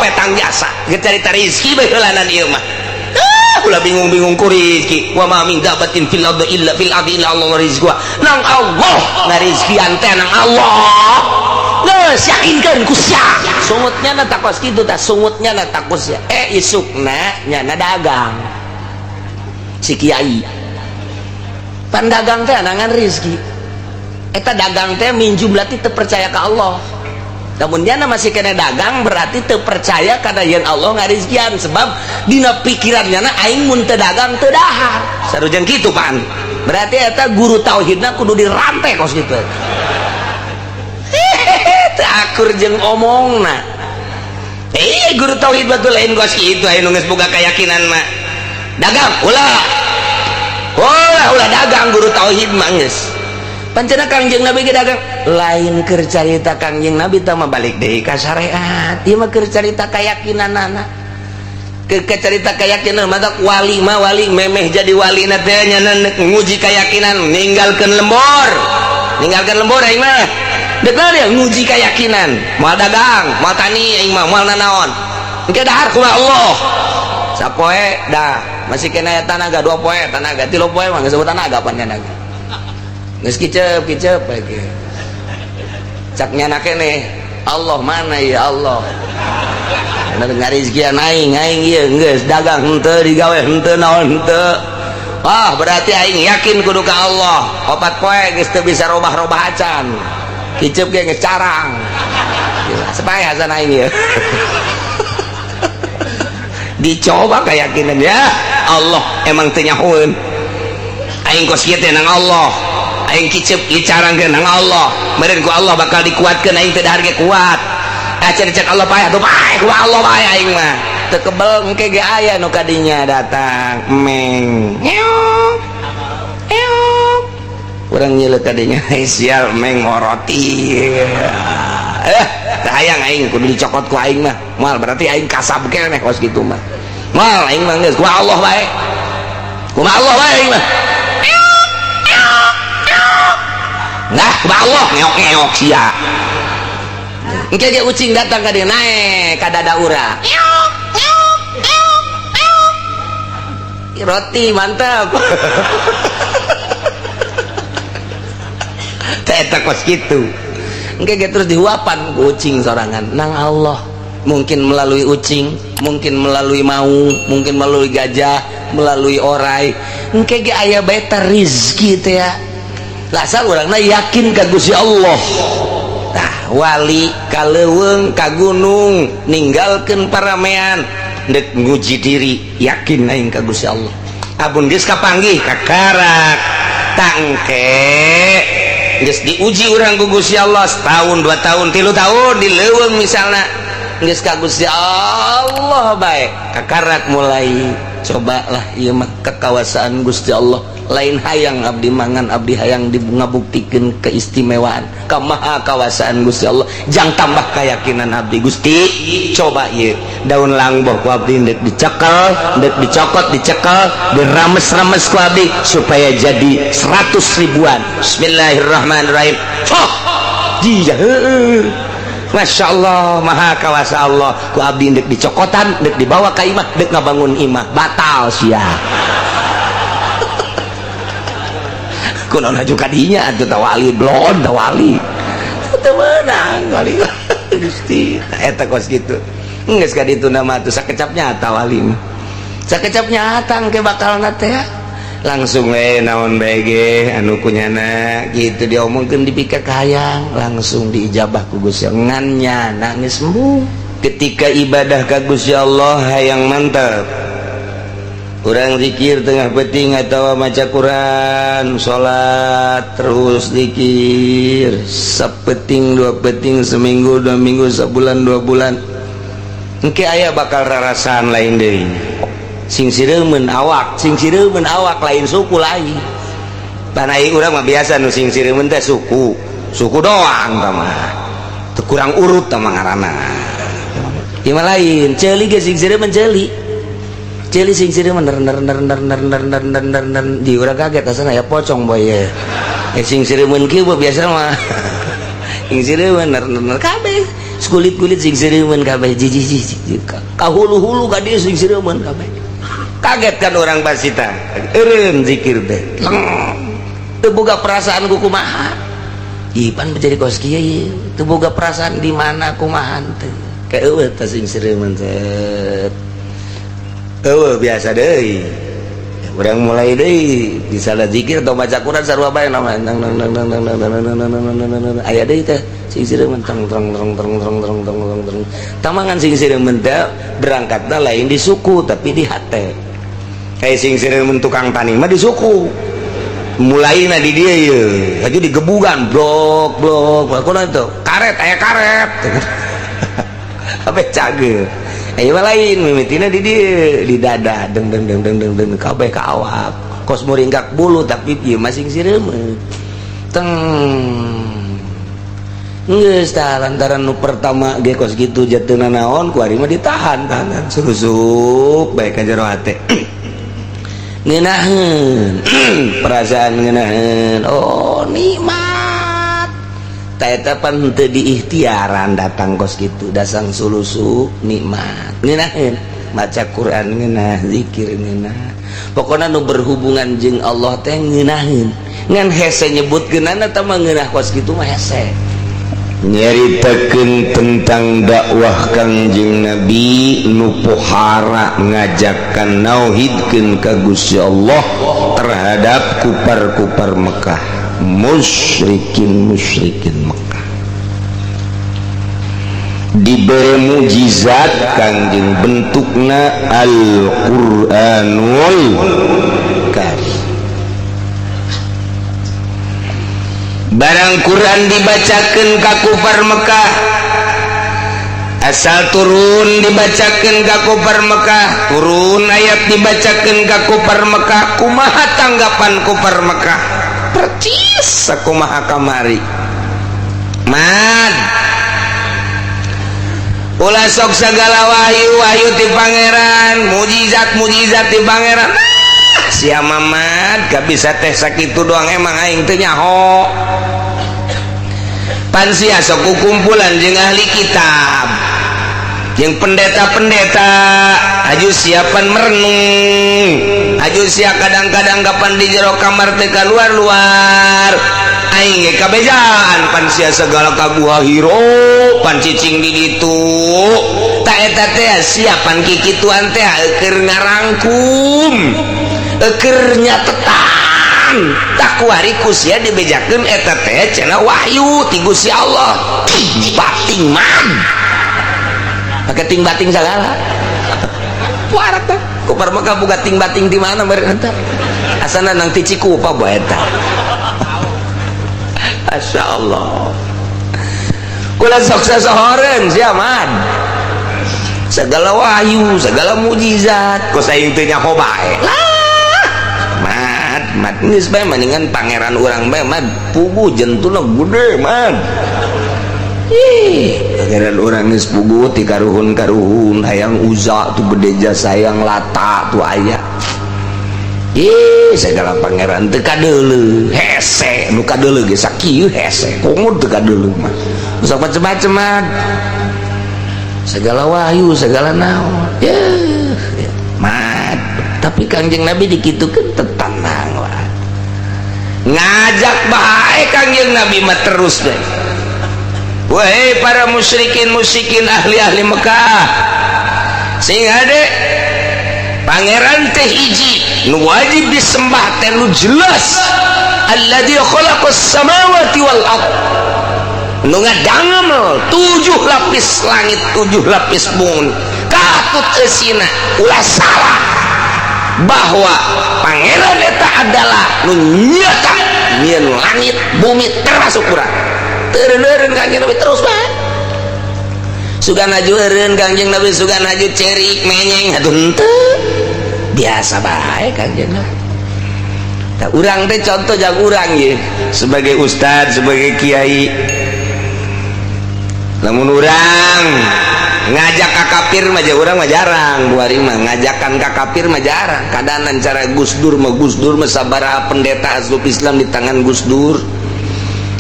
we tang jasa geus carita rezeki bae heulanan ieu mah. Ulah bingung-bingung ku rezeki. Wa ma min dabatin fil ardi illa fil ardi illa Allah rizquha. Nang Allah ngarizkian teh nang Allah. Geus yakinkeun ku sia. Sungutnya na takos kitu tah, sungutnya na takos sia. Isukna nyana dagang. Si kiai. Pan dagang teh nangan rezeki. Eta dagang teh min jumlah teu percaya ka Allah. Namun nyana masih kena dagang berarti teu percaya kana yen Allah ngarizkian sebab dina pikiran nyana aing mun teu dagang teu dahar. Sarujeng kitu pan. Berarti eta guru tauhidna kudu dirantai kos kitu. Hehehe teu akur jeung omongna. Guru tauhid batur lain kos kitu aya nu geus boga keyakinan mah. Dagang ulah. Ulah ulah dagang guru tauhid mah geus. Pancena Kangjeng Nabi ge dagang lain keur carita Kangjeng Nabi tah mah balik deui ka syariat. Ieu mah keur carita keyakinanana. Keur carita keyakinan mah wali mah wali memeh jadi wali na teh nya nguji keyakinan ninggalkeun lembur. Ninggalkeun lembur aing mah. Deuk dia nguji keyakinan. Moal dagang, moal tani aing mah moal nanaon. Engke dahar kumaha Allah. Sapoe dah masih kena tanaga 2 poe tanaga 3 poe mah geus tanaga pan nyana. Geus kicep-kicep lagi. Cak nyana keneh, Allah mana ya Allah. Bener ngarizkian aing, aing ieu geus dagang henteu digawe henteu naon henteu. Wah, berarti aing yakin kudu ka Allah. 4 poe geus teu bisa robah-robah acan. Kicep ge geus carang. Supaya hasan aing ieu. Dicoba keyakinan ya. Allah emang teu nyahoeun. Aing kos kieu teh nang Allah. Aing kicep dicarangkeun nang Allah. Meureun ku Allah bakal dikuatkeun aing teu dahar ge kuat. Cek Allah paeh atuh paeh ku Allah paeh aing mah. Teu kebel engke ge aya nu kadinya datang meng. Ngeok. Eok. Urang nyeuleuh kadinya sial meng moroti. Teu hayang aing kudu dicokot ku aing mah. Moal berarti aing kasab keneh kos kitu mah. Moal aing mah geus ku Allah bae. Ku Allah bae aing mah. Nah, Allah ngeok-ngeok sia. Engke ge ucing datang ka dieu naek ka dada urang. Roti mantap. Teh eta kos kitu. Engke ge terus dihuapan ku ucing sorangan nang Allah. Mungkin melalui ucing, mungkin melalui maung, mungkin melalui gajah, melalui orai. Engke ge aya bae teh rizki teh ya. Lasal urangna yakin ka Gusti Allah. Tah wali ka leuweung ka gunung ninggalkeun paramean deuk nguji diri yakin aing ka Gusti Allah. Abun geus kapanggih kakarak tangke geus diuji urang ku Gusti Allah setahun 2 tahun 3 tahun di leuweung misalna geus ka Gusti Allah bae kakarak mulai cobalah ieu mah kekawasaan Gusti Allah. Lain hayang abdi mangan abdi hayang ngabuktikeun keistimewaan kamaha kawasaan Gusti Allah jang tambah keyakinan abdi Gusti coba ieu daun langboh ku abdi deuk dicekel deuk dicokot dicekel dirames-rames ku abdi supaya jadi 100 ribuan. Bismillahirrahmanirrahim. Oh dia heueuh Masya Allah maha kawasa Allah ku abdi deuk dicokotan deuk dibawa ka imah deuk ngabangun imah batal sia. Kunaon haju kadinya atuh tawali blon tawali teu meunang wali Gusti eta kos kitu geus ka ditu mah atuh sakecap nyata wali mah sakecap nyata engke bakalna teh langsung we naon bae ge anu kunyana kitu diomongkeun dipika kahayang langsung diijabah ku Gusti ngan nyana geus embung ketika ibadah ka Gusti Allah hayang mantep. Urang zikir tengah peting atau maca Quran, salat terus zikir sapeting 2 peting seminggu 2 minggu sebulan 2 bulan. Engke aya bakal rarasaan lain deui. Sing sireumeun awak, sing sireumeun awak lain suku lain. Tanah urang mah biasa nu sing sireumeun teh suku, suku doang tah mah. Teu kurang urut tah mah ngaranna. Ieu mah lain, ceuli ge sing sireumeun ceuli. Celi sing sireumeun ner ner ner ner ner ner ner ner ner ner di urang kaget asana ya pocong boy ye. Sing sireumeun kieu biasa mah. Sing sireumeun ner ner ner kabeh. Kulit-kulit sing sireumeun kabeh, jijik ka hulu-hulu ka dieu sing sireumeun kabeh. Kaget kan orang pasita, eureun zikir teh teu boga perasaan ku kumaha. Ipan menjadi kos kieu ieu teu boga perasaan di mana kumaha teh. Kaeueuh teh sing sireumeun set. Eueuh biasa deui. Urang mulai deui misalnya zikir atau baca Quran sarua bae nama nang nang nang nang nang nang nang nang nang nang nang aya deui teh sing sireumeun teng teng teng teng teng teng teng teng teng. Tamangan sing sireumeun teh berangkatna lain di suku tapi di hate. Kayak sing sireumeun tukang tani mah di suku. Mulaina di dieu ye, aju digebugan blok blok kunaon itu? Karet aya karet. Apa cager. Ayo lain mimitina di dieu di dada deng deng deng deng deng deng kabeh ka awak. Kos muringkak bulu tapi ieu mah sing sireumeun. Teng. Geus tah lantaran nu pertama ge kos kitu jatuhna naon ku ari mah ditahan tahanan surusup bae ka jero hate. Ngeunaheun perasaan ngeunaheun oh nikmat. Eta pan henteu diikhtiaran datang kos kitu dasang sulusu nikmat ngeunaheun maca Quran ngeunah zikir ngeunah pokona nu berhubungan jeung Allah teh ngeunaheun ngan hese nyebutkeunana teh mah ngeunah kos kitu mah hese. Nyaritakeun tentang dakwah Kangjeng Nabi nu pohara ngajakan nauhidkeun ka Gusti Allah terhadap kupar-kupar Mekah, musyrikin-musyrikin Mekah. Diberi mujizat Kangjeng bentukna Al-Qur'anul Karim. Barang Quran dibacakeun ka kufar Mekah, asal turun dibacakeun ka kufar Mekah, turun ayat dibacakeun ka kufar Mekah, kumaha tanggapan kufar Mekah? Percis sakumaha kamari. Mad ulah sok sagala wahyu wahyu ti pangeran, mujizat mujizat ti pangeran. Sia mamad gak bisa teh sakitu doang emang aing teu nyaho. Pan sia sok kumpulan jeung ahli kitab, jeung pendeta-pendeta, aju siapan merenung, aju sia kadang-kadang kapan di jero kamar teh kaluar-luar. Aing ge kabejaan pan sia segala ka gua hiro, pan cicing di ditu. Ta eta teh siapan kikituan teh keur ngarangkum. Eker nyatetan takuari ku sia dibejakeun eta teh cenah wahyu ti Gusti Allah. Bating man pake ting bating sagala puarak teh kupar maka buka ting bating di mana beureun eta asana nang ti Cikupa bae eta. Masya Allah kula sok sasohoreun sia man segala wahyu segala mujizat kos aing teu nyaho bae lah. Mad, mad, geus bae mendingan pangeran urang bae mad, puguh jentuna gede mad. Ih, pangeran urang geus puguh ti karuhun-karuhun hayang Uza tuh gede jasa hayang Lata tuh aya. Ih, segala pangeran teu kadeuleu, hese, nu kadeuleu ge sakieu hese, komo teu kadeuleu mah. Sok macem-macem mad. Segala wahyu, segala naon. Yeuh, mad. Tapi Kangjeng Nabi dikitukeun tetanang lah. Ngajak bae Kangjeng Nabi mah terus deh. Wahai para musyrikin-musyrikin ahli-ahli Mekah, sing hade pangeran teh hiji nu wajib disembah teh nu jelas, alladzi khalaqas samawati wal ard, nu ngadangmel 7 lapis langit 7 lapis bumi, katut eusina ulah salah bahwa pangeran eta adalah nu nyata nyieun langit bumi termasuk urang. Teureun-eureun Kangjeng Nabi terus bae. Sugan aju eureun Kangjeng Nabi, sugan aju cerik menyeng atuh henteu. Biasa bae Kangjeng Nabi. Tah urang teh contoh jang urang ye sebagai ustad, sebagai kiai. Lamun urang ngajak ka kafir mah urang mah jarang, bu ari mah ngajakan ka kafir mah jarang. Kadanan cara Gus Dur mah, Gus Dur mah sabaraha pendeta hasbub Islam di tangan Gus Dur.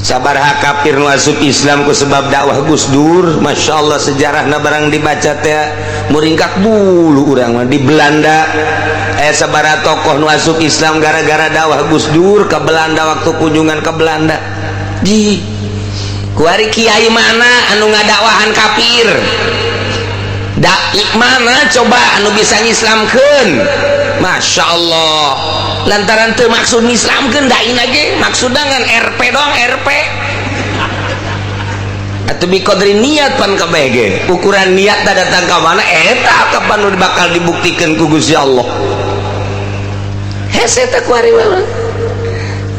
Sabaraha kafir nu asup Islam ku sebab dakwah Gus Dur. Masya Allah, sejarahna barang dibaca teh muringkak bulu urang mah. Di Belanda sabaraha tokoh nu asup Islam gara-gara dakwah Gus Dur ke Belanda, waktu kunjungan ke Belanda. Di kuari kiai mana anu ngadakwahan kafir? Dai mana coba anu bisa ngislamkeun? Masya Allah, lantaran teu maksud ngislamkeun dai ge, maksudna ngan RP doang, RP atau biqodri niat. Pan kabeh ge ukuran niat tak datang ka mana, eta kapan nu bakal dibuktikan ku Gusti Allah. Hese teh kuari mah.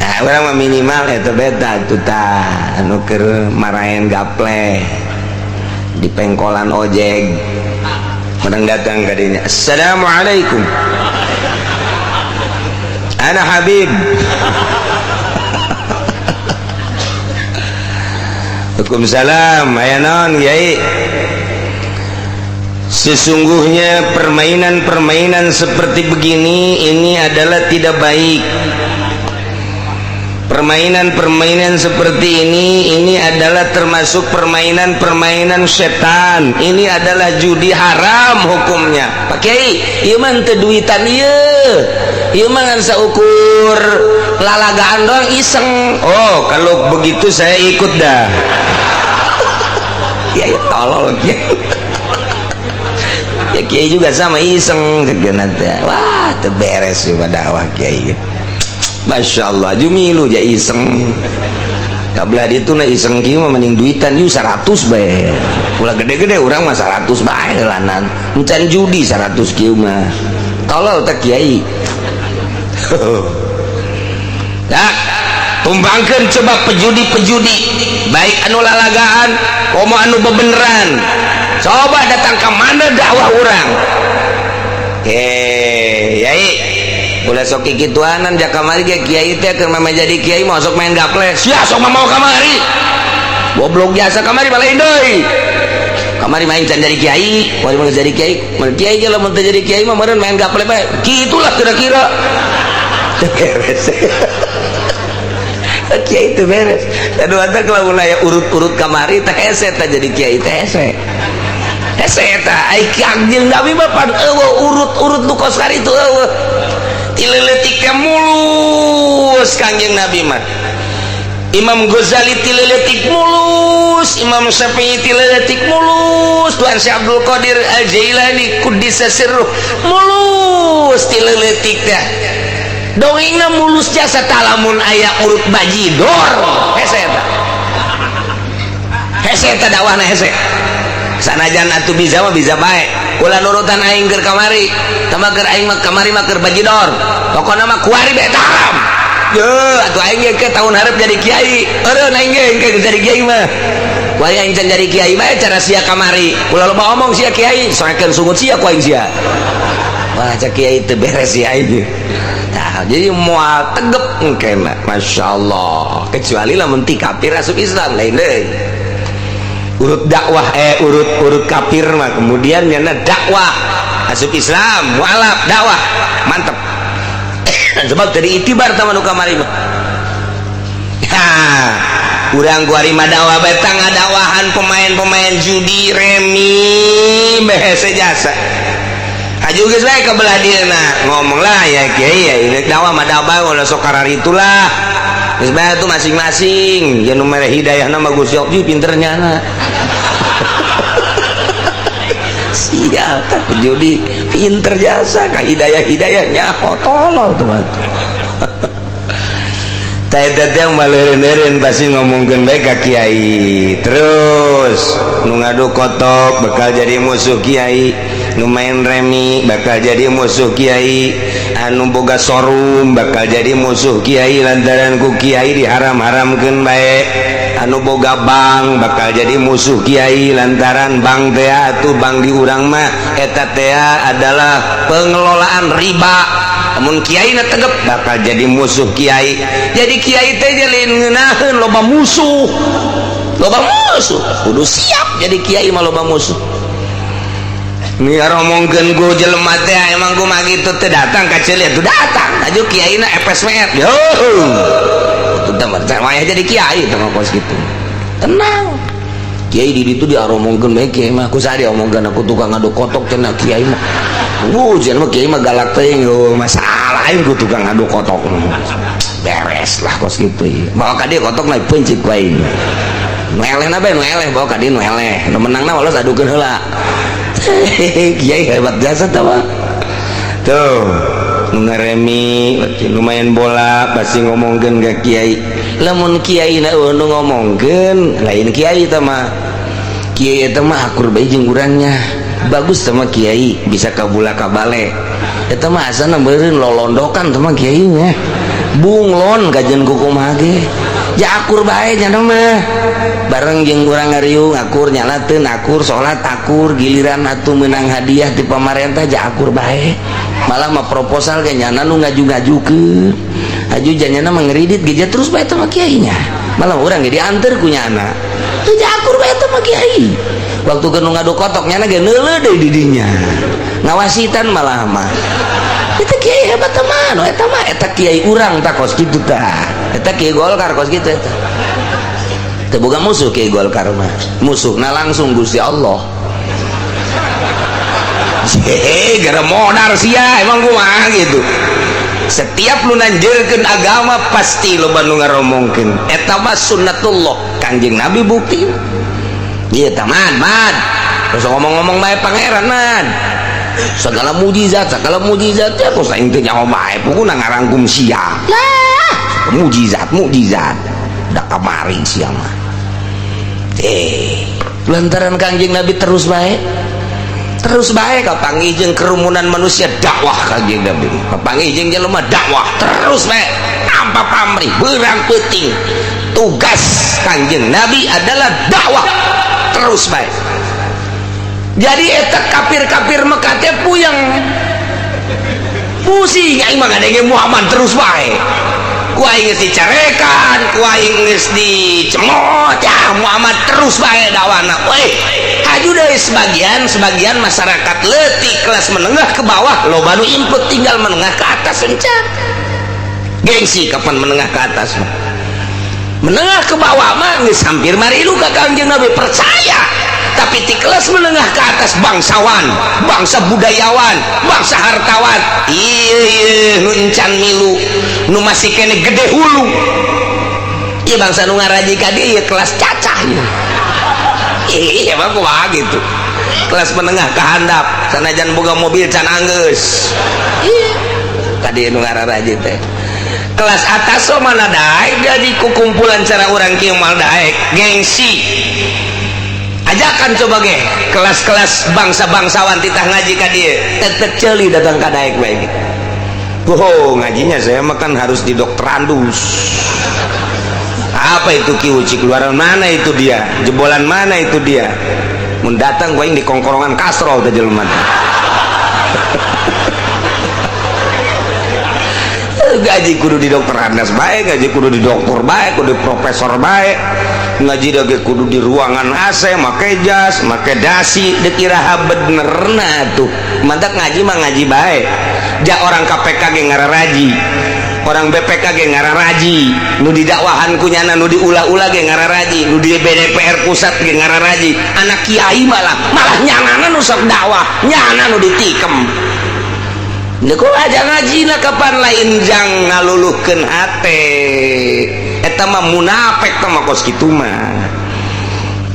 Nah, urang mah minimal eta beta tuh tah anu keur maraen gaple di pengkolan ojek. Menang datang ka dinya, "Assalamualaikum, ana Habib." "Waalaikumsalam, aya naon, Kiai?" "Sesungguhnya permainan-permainan seperti begini ini adalah tidak baik. Permainan-permainan seperti ini adalah termasuk permainan-permainan setan. Ini adalah judi, haram hukumnya." "Pak Kiai, ieu mah teu duitan ieu. Ieu mah ngan saukur lalagaan doang, iseng." "Oh, kalau begitu saya ikut dah." Ya ya, tolol ya. Ya, kiai juga sama iseng teh. Wah, teu beres sih dakwah kiai. Masya Allah, jumilu ja iseng. Kabelah itu na iseng kieu mah mending duitan yuk 100 bae. Ulah gede-gede, urang mah 100 bae lanan. Encan judi 100 kieu mah. Tolol teh kiai. Ya, tumbangkeun coba pejudi-pejudi, baik anu lalagaan komo anu bebeneran. Coba datang ke mana dakwah urang? Yai, ulah sok kikituanan. Ja kamari ge kiai teh keur mama jadi kiai mau sok main gaple. Sia sok mau kamari. Goblok jasa kamari balain deui. Kamari main can jadi kiai, wari mah jadi kiai. Mun kiai ge lamun teu jadi kiai mah meureun main gaple bae. Kitulah kira-kira. Beres. Kiai itu beres. Aduh, anta kalau aya urut-urut kamari teh hese teh jadi kiai teh hese. Hese eta ai Kangjeng Nabi mah pan eueuh urut-urut nu kos itu, eueuh. Ti leutik mulus Kangjeng Nabi mah. Imam Ghazali ti leutik mulus, Imam Syafi'i ti leutik mulus, Tuan Syekh Abdul Qadir Al-Jailani kuddisa sirruh mulus ti leutik teh. Dongengna mulus jasa talamun aya urut bajidor hese eta. Hese eta dakwahna hese. Sanajan atuh bisa mah bisa bae. Ulah nurutan aing keur kamari. Tambah keur aing mah kamari mah keur bajidor. Pokona mah kuari bae haram. Ye, atuh aing ge ke tahun hareup jadi kiai. Eureun aing ge ke jadi kiai mah. Kuari aing can jadi kiai bae cara sia kamari. Ulah loba omong sia kiai, soekeun sungut sia ku aing sia. Wah, cak kiai teu beres sia aing. Nah, jadi moal tegep engkena. Masya Allah. Kecuali lamun ti kafir asup Islam lain deui. Urut dakwah urut urut kafir mah kemudian nyana dakwah asup Islam, mualaf, dakwah mantep. Sebab tadi itibar sama nu kamari mah. Ha, urang kuari mah dakwah bae ngadakwahan pemain-pemain judi remi behese jasa. Haju geus bae ka belah dieuna ngomong lah ya kiai ya, ini dakwah mah dakwah ulah sok kararitulah. Geus bae tuh masing-masing ya, nu mere hidayahna mah Gusti Allah, pinter nyana. Sial, tapi judi pinter jasa ka hidayah hidayahnya tolol tuh mah. Teh teh maleureun pasti ngomongkeun bae ka kiai. Terus nu ngadu kotok bakal jadi musuh kiai, nu main remi bakal jadi musuh kiai, anu boga sorum bakal jadi musuh kiai lantaran ku kiai diharam-haramkeun bae, anu boga bank bakal jadi musuh kiai lantaran bank teh atuh bank di urang mah eta teh adalah pengelolaan riba. Mun kiai na tegep bakal jadi musuh kiai. Jadi kiai teh jalin ngeunaheun loba musuh, loba musuh. Kudu siap jadi kiai mah loba musuh. Nih ngomongkeun ku jelema teh emang ku mah kitu teh datang ka ceuli atuh datang. Aju kiai na FSMR. Yo. Itu Teman wayah jadi kiai teh mah kos kitu. Tenang. Kiai di ditu diaromongkeun bae kiai mah ku saha diomongkeun aku tukang ngaduk kotok cenah kiai mah. Wuh, cenah mah kiai mah galak teuing masalah aing ku tukang ngaduk kotok. Beres lah kos kitu. Bawa ka dieu kotok naik peuncit ku aing. Nu elehna bae nu eleh bawa ka dieu nu eleh. Nu menangna walos adukeun heula. Kiai hebat jasa tah mah. Tuh, nu ngaremi lumayan bola pasti ngomongkeun ka kiai. Lamun kiai na nu ngomongkeun lain kiai tah mah. Kiai eta mah akur bae jeung urangnya. Bagus tah mah kiai bisa kabula kabale. Eta mah asana meureun lolondokan tah mah kiai nya. Bunglon kajian kukumaha ge. Ja akur bae nya mah. Bareng jeung urang ngariung akur nyalateun akur salat akur giliran atuh meunang hadiah ti pamarentah ja akur bae. Malah mah proposal ge nyana nu ngaju-ngajukeun. Aju janyana mah ngeridit ge terus bae teh mah kiainya. Malah urang ge dianter ku nyana. Teu ja akur bae teh mah kiai. Waktu keur nu ngaduk kotok nyana ge neuleuh deui di dinya. Ngawasitan malah mah. Eta kiai hebat teh mah, eta mah eta kiai urang tah kos kitu tah. Eta kiai Golkar kos kitu eta. Teu boga musuh kiai Golkar mah. Musuhna langsung Gusti Allah. Hehe, gara modar sia emang kumaha gitu. Setiap lu nanjeurkeun agama pasti loba nu ngaromongkeun. Eta mah sunnatullah, Kangjeng Nabi bukti. Ieu tah man, man. Terus ngomong-ngomong bae pangeran man. Segala mujizat ya kos aing teh nyaho bae pokona ngarangkum sia. Lah, mujizat, mujizat. Da kamari sia mah. Lantaran Kangjeng Nabi terus bae. Terus bae kapanggih jeung kerumunan manusia dakwah Kangjeng Nabi. Kapanggih jeung jelema dakwah terus bae tanpa pamrih beurang peuting. Tugas Kangjeng Nabi adalah dakwah terus bae. Jadi eta kafir-kafir Mekah teh puyeng. Pusing aing mah ngadenge Muhammad terus bae. Ku aing geus dicarekan, ku aing geus dicemot, ya Muhammad terus bae dakwana. Weh, haju deui sebagian masyarakat leutik kelas menengah ke bawah loba nu impet tinggal menengah ke atas encan. Gengsi kapan menengah ke atas mah. Menengah ke bawah mah geus hampir marilu ka Kangjeng Nabi percaya. Tapi di kelas menengah ke atas bangsawan, bangsa budayawan, bangsa hartawan, iya nu encan milu, nu masih kene gede hulu. Iya bangsa nu ngaraji ka dieu kelas cacah ieu. Iya emang kumaha gitu. Kelas menengah ke handap, sanajan boga mobil can anggeus. Iya, ka dieu nu ngararaji teh. Kelas atas so mana daek jadi kukumpulan cara urang kieu moal daek, gengsi. Ajakan coba ge kelas-kelas bangsa-bangsawan titah ngaji ka dieu tek-tek ceuli datang ka daek bae. Oh, ngajinya saya makan harus di dokterandus. Apa itu Ki Uci, keluaran mana itu dia, jebolan mana itu dia. Mun datang gua di kongkorongan kastrol teh jelema. Gaji kudu di dokterandas bae, gaji kudu di dokter bae, kudu di profesor bae. Ngaji dage kudu di ruangan AC, make jas, make dasi, dek iraha benerna tuh. Mantak ngaji mah ngaji bae. Ja orang KPK ge ngararaji, orang BPK ge ngararaji, nu didakwahan ku nyana, nu diulah-ulah ge ngararaji, nu di BDPR pusat ge ngararaji. Anak kiai malah nyanana nu sok dakwah, nyana nu ditikem. Kok aja ngaji na kapan lain jang ngaluluhkeun hate. Eta mah munafik tah mah kos kitu mah.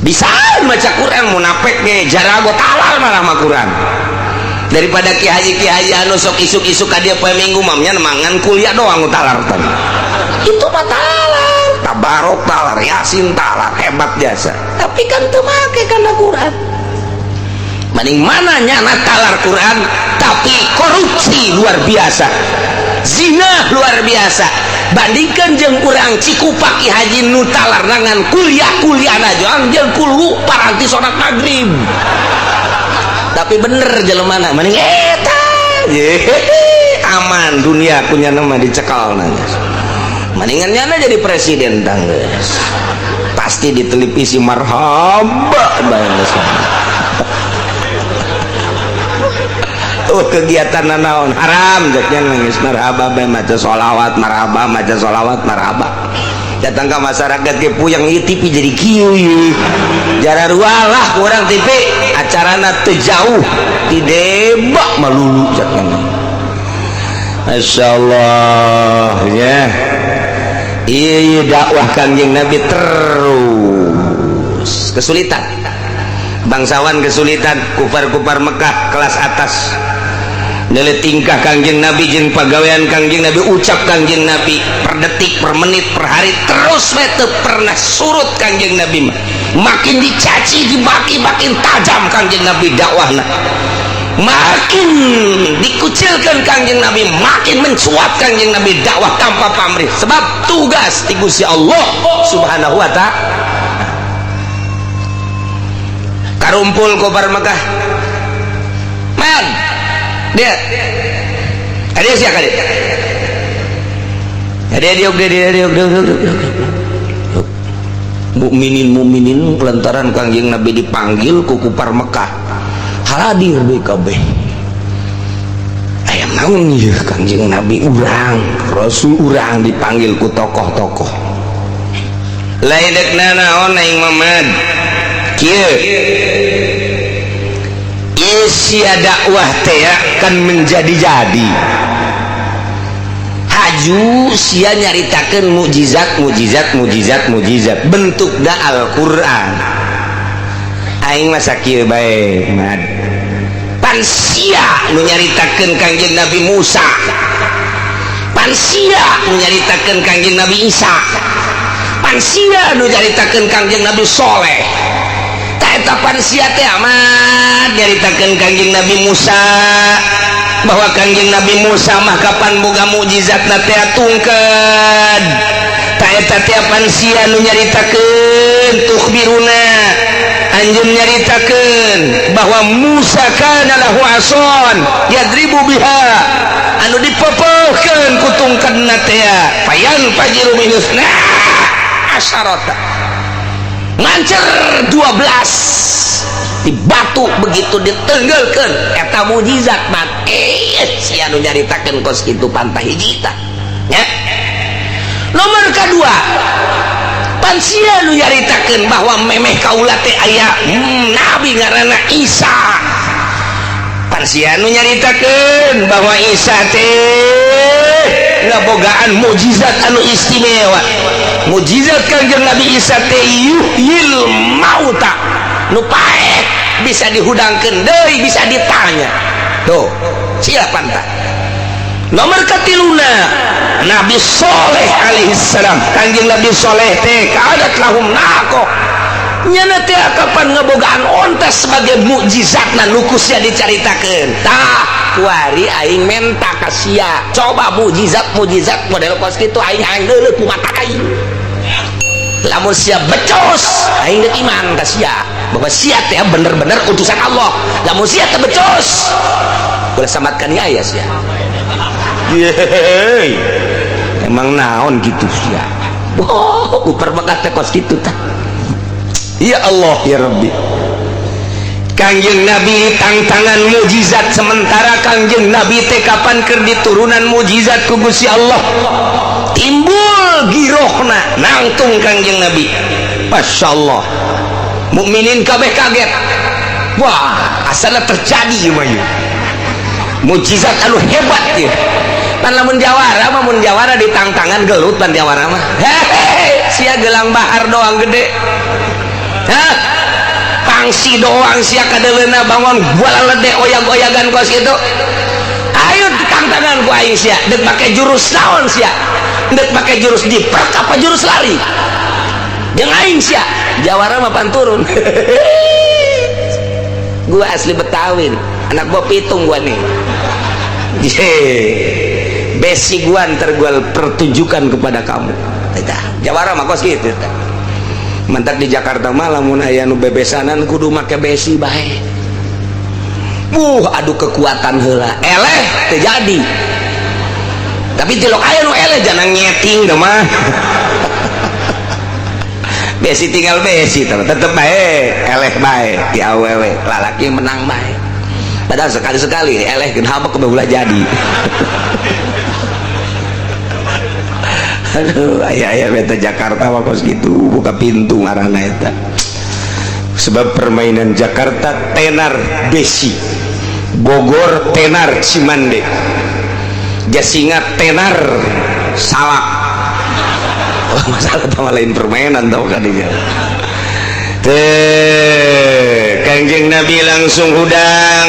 Bisa maca Quran munafik ge jarago talal malah mah Quran. Daripada ki haji anu sok isuk-isuk ka dieu poe Minggu mah nya mangan kuliah doang talar teh. Itu mah talar, tabarok talar, yasin talar, hebat jasa. Tapi kan teu make kana Quran. Maning mana nyana talar Quran tapi korupsi luar biasa, zina luar biasa. Bandingkan jeung urang Cikupa Ki Haji nu talar nangan kuliah-kuliah na jeung kulhu paranti salat maghrib. Tapi bener jelemana mending eta aman dunia kunyana mah dicekal nanya. Mendingan nyana jadi presiden tanggeus. Pasti di televisi marhaba bae. Oh, kegiatan naon haram jaknya nangis marhaba bae maca sholawat marhaba maca sholawat marhaba. Datang ke masyarakat ke puyeng ieu TV jadi kieu ieu. Jararualah ku urang TV acarana teu jauh ti debak malulu cakna. Masya Allah ya. Iya dakwah Kangjeng Nabi terus kesulitan. Bangsawan kesulitan, kufar-kufar Mekah kelas atas. Nilai tingkah Kangjeng Nabi jeung pagawean Kangjeng Nabi, ucap Kangjeng Nabi per detik, per menit, per hari terus we teu pernah surut Kangjeng Nabi mah. Makin dicaci, dimaki makin tajam Kangjeng Nabi dakwahna. Makin dikucilkan Kangjeng Nabi, makin mencuat Kangjeng Nabi dakwah tanpa pamrih. Sebab tugas ti Gusti Allah Subhanahu wa ta'ala. Karumpul kufar Mekah. Man, dia ada siapa dia? Ada dia dia dia dia dia. Mukminin mukminin lantaran Kangjeng Nabi dipanggil ku kufar Mekah. Hadir BKB. Aya naon ieu Kangjeng Nabi urang, Rasul urang dipanggil ku tokoh-tokoh. Lain dek nanaon aing Mamad. Kieu isia dakwah teh kan menjadi-jadi. Haju sia nyaritakeun mukjizat mukjizat mukjizat mukjizat bentuk da Al-Qur'an. Aing mah sakieu bae mad. Pan sia nu nyaritakeun Kangjeng Nabi Musa. Pan sia nu nyaritakeun Kangjeng Nabi Isa. Pan sia nu nyaritakeun Kangjeng Nabi Soleh. Eta pan sia teh amat nyaritakeun Kangjeng Nabi Musa bahwa Kangjeng Nabi Musa mah kapan boga mukjizatna teh tungkeun. Ta eta teh pan sia nu nyaritakeun tukhbiruna anjeun nyaritakeun bahwa Musa kana lahu ason yadribu biha anu dipepeuhkeun ku tungkeunna teh fayan fajiru minusna asyarata mancer 12 di batu begitu ditenggelkeun eta mukjizat mat sia nu nyaritakeun kos kitu pantah hiji tah nya. Nomor kedua pan sia nu nyaritakeun bahwa memeh kaula teh aya nabi ngaranna Isa. Pan sia nu nyaritakeun bahwa Isa teh ngabogaan mukjizat anu istimewa. Mukjizat Kangjeng Nabi Isa teh yuhyil mauta nu paek bisa dihudangkeun deui bisa ditanya. Tuh sia pantah. Nomor katiluna Nabi Soleh alaihissalam. Kangjeng Nabi Soleh teh kadat lahum naqoh nyana teh kapan ngebogaan onta sebagai mukjizatna nu ku sia dicaritakeun. Tah kuari aing menta ka sia coba mukjizat mukjizat model kos kitu aing hayang deuleuh ku mata aing. Lamun sia becus aing deuk iman ka sia bahwa sia teh bener-bener utusan Allah. Lamun sia teh becus ulah samatkan aya sia. Yeay. Emang naon gitu sia. Wah, ku perbekat teh kos kitu tah. Ya Allah ya Rabbi. Kangjeng Nabi tangtangan mukjizat sementara Kangjeng Nabi teh kapan keur diturunan mukjizat ku Gusti Allah. Timbul girohna nangtung Kangjeng Nabi. Masya Allah. Mukminin kabeh kaget. Wah, asalna terjadi ieu mah ieu. Mukjizat anu hebat ieu. Pan lamun jawara mah mun jawara ditangtangan gelut pan jawara mah. Hehehe, sia gelang bahar doang gede. Hah? Pangsi doang sia kadeuleuna bangun bola lede oyag-oyagan kos kitu. Ayo ditangtangan ku aing sia, deuk make jurus naon sia? Deuk make jurus diprek apa jurus lari? Jeung aing sia, jawara mah pan turun. Gua asli Betawi nih. Anak gua pitung gua nih. Ye. Besi gua ntar gua pertunjukan kepada kamu. Tah, jawara mah kos kitu tah. Mantak di Jakarta mah lamun aya nu bebesanan kudu make besi bae. Adu kekuatan heula. Eleh teu jadi. Tapi tilok aya nu eleh jangan nyeting da mah. Besi tinggal besi tetep bae eleh bae di awewe lalaki menang bae. Padahal sekali-sekali eleh kenapa kebeulah jadi. Aduh, aya-aya beta Jakarta mah kos gitu, buka pintu ngaranna eta. Sebab permainan Jakarta tenar Besi, Bogor tenar Cimande, Jasinga tenar Salak. Oh, masalah sama lain permainan tau kan dia. Teh, Kangjeng Nabi langsung hudang.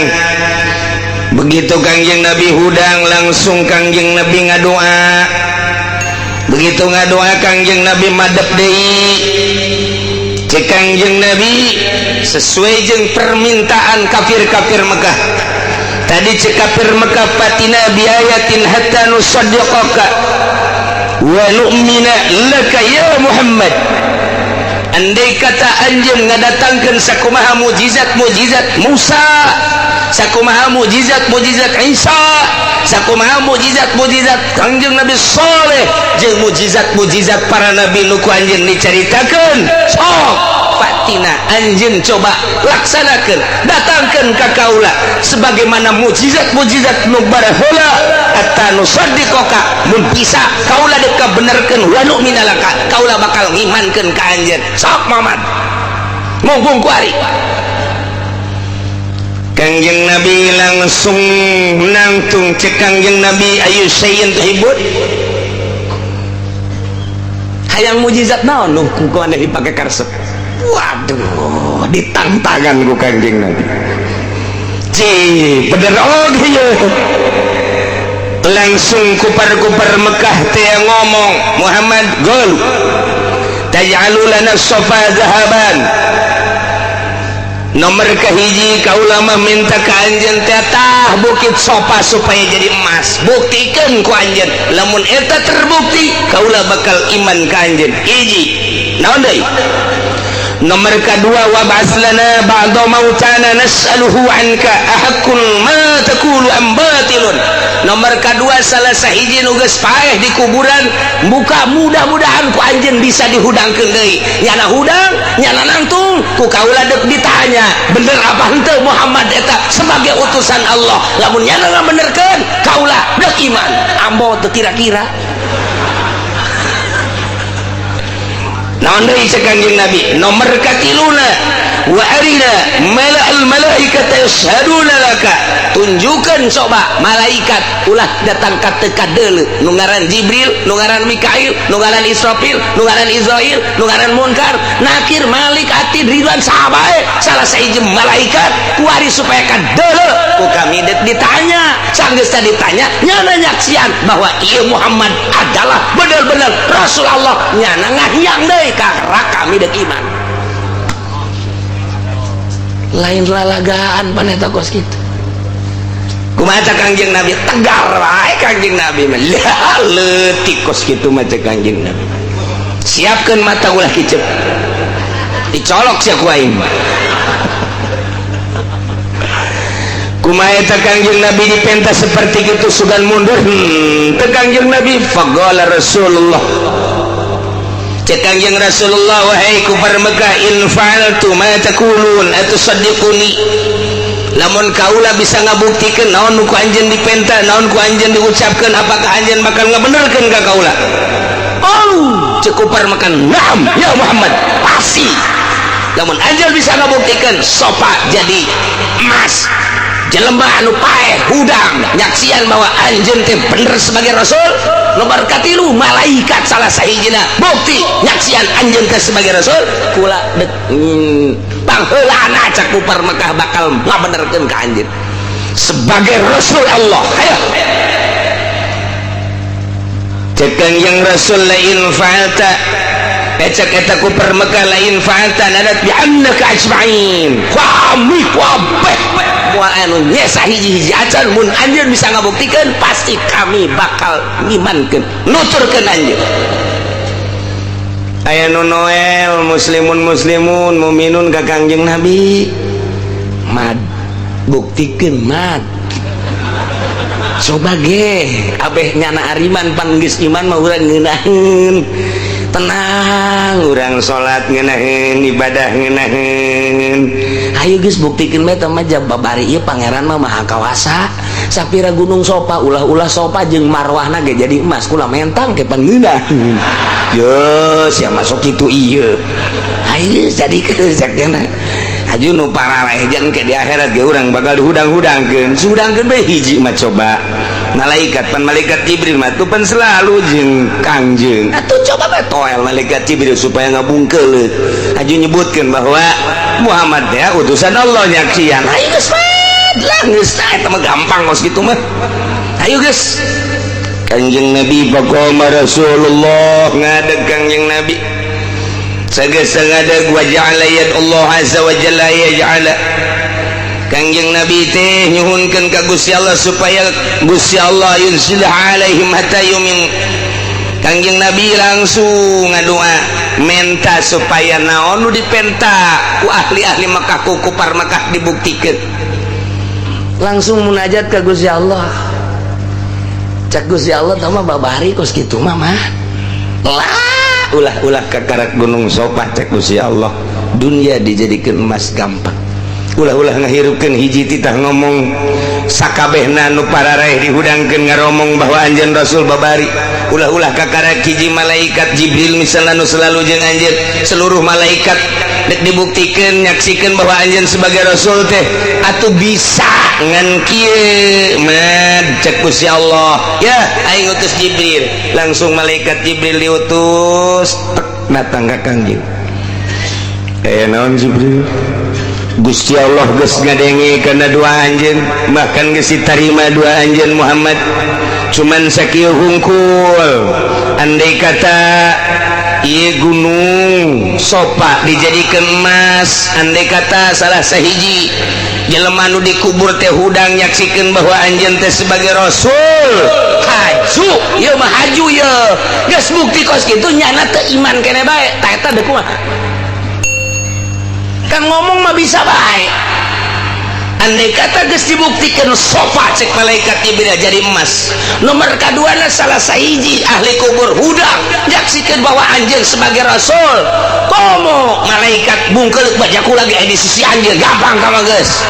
Begitu Kangjeng Nabi hudang, langsung Kangjeng Nabi ngadoa. Begitu ngadoa Kangjeng Nabi madep deui. Cek Kangjeng Nabi sesuai jeung permintaan kafir-kafir Mekah. Tadi cek kafir Mekah fatina biayatin hatta nusaddiqaka wa nu'mina laka ya Muhammad. Andai kata anjeun ngadatangkeun sakumaha mujizat-mujizat Musa, sakumaha mujizat-mujizat Isa, sakumaha mujizat-mujizat Kangjeng Nabi Saleh, jeung mujizat-mujizat para nabi nu ku anjeun dicaritakeun, sok fatina anjeun coba laksanakeun, datangkeun ka kaula sebagaimana mujizat-mujizat nu baraheula hatta nusaddiqaka, mun bisa kaula dek kabenerkeun wa nu'mina laka, kaula bakal ngimankeun ka anjeun. Sok Muhammad mumpung kuari. Kangjeng Nabi langsung nangtung. Cek Kangjeng Nabi ayu syai'in tuhibbun, hayang mujizat naon nu ku maneh dipake karesep. Waduh, ditangtangan ku Kangjeng Nabi. Ci, bener oge ye. Langsung kupar-kupar Mekah teh ngomong, Muhammad gol taj'alu lana sofa zahaban. Nomor kahiji kaula mah minta ka anjeun teh tah bukit sofa supaya jadi emas. Buktikeun ku anjeun, lamun eta terbukti kaula bakal iman ka anjeun. Hiji naon deui? Nomor kedua, wa ba'ats lana ba'da mautana nas'aluhu anka ahaqqun ma taqulu am batilun. Nomor kedua, salah sahiji nu geus paeh di kuburan buka, mudah-mudahan ku anjeun bisa dihudangkeun deui. Nyana hudang, nyana nangtung, ku kaula deuk ditanya bener apa henteu Muhammad eta sebagai utusan Allah. Lamun nyana ngabenerkeun kaula deuk iman. Ambo teu kira-kira. Naon deui cek Kangjeng Nabi? Nomor katiluna, wa arina mala'al malaikata yashhaduna laka. Tunjukkeun coba malaikat ulah datang ka teu kadeuleu, nu ngaran Jibril, nu ngaran Mikail, nu ngaran Israfil, nu ngaran Israil, nu ngaran Munkar, Nakir, Malik, Atid, Ridwan, sahabae salah sahiji malaikat kuari supaya kadeuleu ku kami deuk ditanya. Sanggeus ditanya nyana nyaksian bahwa ieu Muhammad adalah bener-bener Rasul Allah, nyana ngahyang deui karena kami dek iman. Lain lalagaan paneta kos kitu. Kumaha Kangjeng Nabi? Tegar wae Kangjeng Nabi mah. Lah leutik kos kitu mah cek Kangjeng Nabi. Siapkeun mata ulah kicep. Dicolok sia ku aing. Kumaha eta Kangjeng Nabi dipenta seperti kitu sugan mundur. Teu Kangjeng Nabi faqala Rasulullah. Cek Kangjeng Rasulullah, wahai kufar Mekah, in fa'altu ma taqulun atusaddiquni. Lamun kaula bisa ngabuktikeun naon nu ku anjeun dipenta, naon ku anjeun diucapkeun, apakah anjeun bakal ngabenerkeun ka kaula? Oh, cek kufar Mekah, na'am ya Muhammad, pasti. Lamun anjeun bisa ngabuktikeun sofa jadi emas, jelema anu paeh hudang nyaksian bahwa anjeun teh bener sebagai rasul. Nomor katilu, malaikat salah sahijina bukti nyaksian anjeun teh sebagai rasul. Kula dek pangheulana cak kufar Mekah bakal ngabenerkeun ka anjeun sebagai rasul Allah. Hayo cek Kangjeng Rasul, la in fa'alta, cek eta kufar Mekah, la in fa'alta nadat bi annaka ajma'in. Kami kabeh moal anu nyesa hiji-hiji acan, mun anjeun bisa ngabuktikeun pasti kami bakal ngimankeun, nuturkeun anjeun. Aya nu Noel muslimun muslimun muminun ka Kangjeng Nabi. Mad buktikeun mad. Coba ge abeh nyana ariman pan geus iman mah urang ngeunaheun. Tenang, urang salat ngeunaheun, ibadah ngeunaheun. Ayo geus buktikeun bae teh mah babari ieu pangeran mah maha kawasa. Sapira Gunung Sopa, ulah-ulah Sopa jeung Marwahna ge jadi emas, kula mentang ke pangeunah. Yo, sia masuk kitu ieu. Ayo jadi ke. Haju nu pararaeh ke di akhirat ge urang bakal dihudang-hudangkeun. Sudangkeun bae hiji mah, coba malaikat pan, malaikat Jibril mah tuh pan selalu jeung Kangjeng. Atuh coba bae toel malaikat Jibril supaya ngabungkeuleut. Haju nyebutkeun bahwa Muhammad ya utusan Allah, nyaksian. Ayo geus lah, geus eta mah gampang kos kitu mah. Ayo geus. Kangjeng Nabi, faqama Rasulullah, ngadeg Kangjeng Nabi. Sageus ngadeg, wa ja'ala Allah azza wa jalla yaj'ala. Kangjeng Nabi teh nyuhunkeun ka Gusti Allah supaya Gusti Allah yunzil alaihim hatta yumin. Kangjeng Nabi langsung ngadoa, menta supaya naon nu dipenta ku ahli-ahli Mekah, ku kupar Mekah dibuktikeun. Langsung munajat ka Gusti Allah. Cak Gusti Allah, tah mah babari kos kitu mah mah lah, ulah-ulah kakarak Gunung Sopa. Cek Gusti Allah, dunia dijadikan emas gampang, ulah-ulah ngahirupkeun hiji titah ngomong, sakabehna nu pararaeh dihudangkeun ngaromong bahwa anjeun Rasul babari. Ulah-ulah kakarak hiji malaikat Jibril misalnya nu selalu jeung anjeun, seluruh malaikat dek dibuktikeun, nyaksikeun bahwa anjeun sebagai rasul teh atuh bisa ngan kieu mad. Cek Gusti Allah, ya aing utus Jibril. Langsung malaikat Jibril diutus, tek datang ka Kangjeng. Eh, naon Jibril? Gusti Allah geus ngadenge kana doa anjeun, bahkan geus ditarima doa anjeun Muhammad. Cuman sakieu hungkul, andai kata ieu gunung Sopa dijadikan emas, andai kata salah sahiji jelema nu dikubur teh hudang nyaksikeun bahwa anjeun teh sebagai rasul, haju ieu mah, haju ieu. Geus bukti kos kitu, nyana teu iman kene bae. Tah, eta deuk kumaha? Kan ngomong mah bisa bae. Andai kata geus dibuktikan Sofa, cek malaikat Jibril, jadi emas, nomor kaduana salah sahiji ahli kubur hudang nyaksikan bahwa anjeun sebagai rasul, komo malaikat bungkeul bajaku lagi di sisi anjeun, gampang kama geus.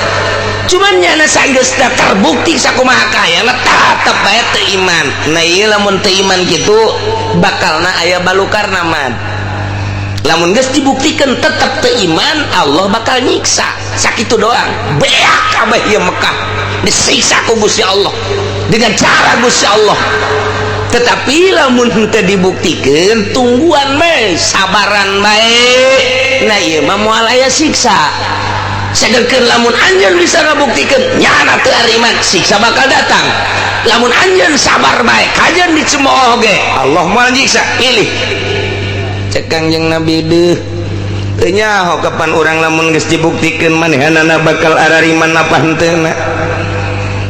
Cuman nyana sanggeus terbukti sakumaha kayana tetep bae teu iman. Nah, ieu lamun teu iman kitu bakalna aya balukarna mah. Lamun geus dibuktikan tetap teu iman, Allah bakal nyiksa sakitu doang, beak kabeh ieu Mekah disiksa ku Gusti Allah dengan cara Gusti Allah. Tetapi lamun teu dibuktikan, tungguan bae, sabaran bae. Nah, ieu mah moal aya siksa. Sedangkan lamun anjeun bisa ngabuktikan nyana teu iman, siksa bakal datang. Lamun anjeun sabar bae, kajeun dicemooh ge Allah moal nyiksa. Pilih, cek Kangjeng Nabi. Deuh, teu nyaho kapan urang lamun geus dibuktikan manehanana bakal arariman apa henteu.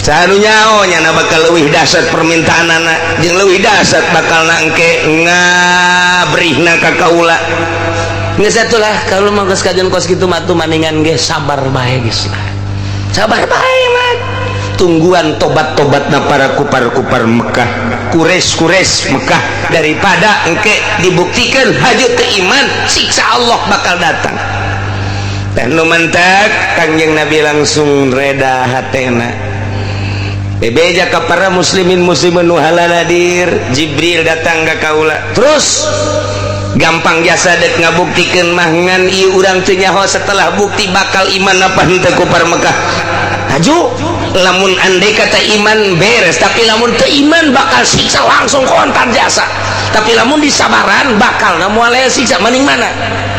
Saha nu nyaho nyana bakal leuwih dahsyat permintaanana jeung leuwih dahsyat bakal engke ngabrihna ka kaula. Geus atuh lah, kalau mau geus kajian kos kitu mah tuh maningan ge sabar bae geus lah, sabar bae mah, tungguan tobat-tobatna para kupar-kupar Mekah, Quraisy-Quraisy Mekah, daripada engke dibuktikan haju teu iman, siksa Allah bakal datang. Dan nu mantak Kangjeng Nabi langsung reda hatena, bebeja ka para muslimin muslimin nu haladir, Jibril datang ka kaula. Terus gampang jasa dek ngabuktikeun mah, ngan ieu urang teu nyaho setelah bukti bakal iman apa henteu kupar Mekah. Haju lamun andai kata iman beres, tapi lamun teu iman bakal siksa langsung kontan jasa. Tapi lamun disabaran bakal na moal aya siksa. Maning mana?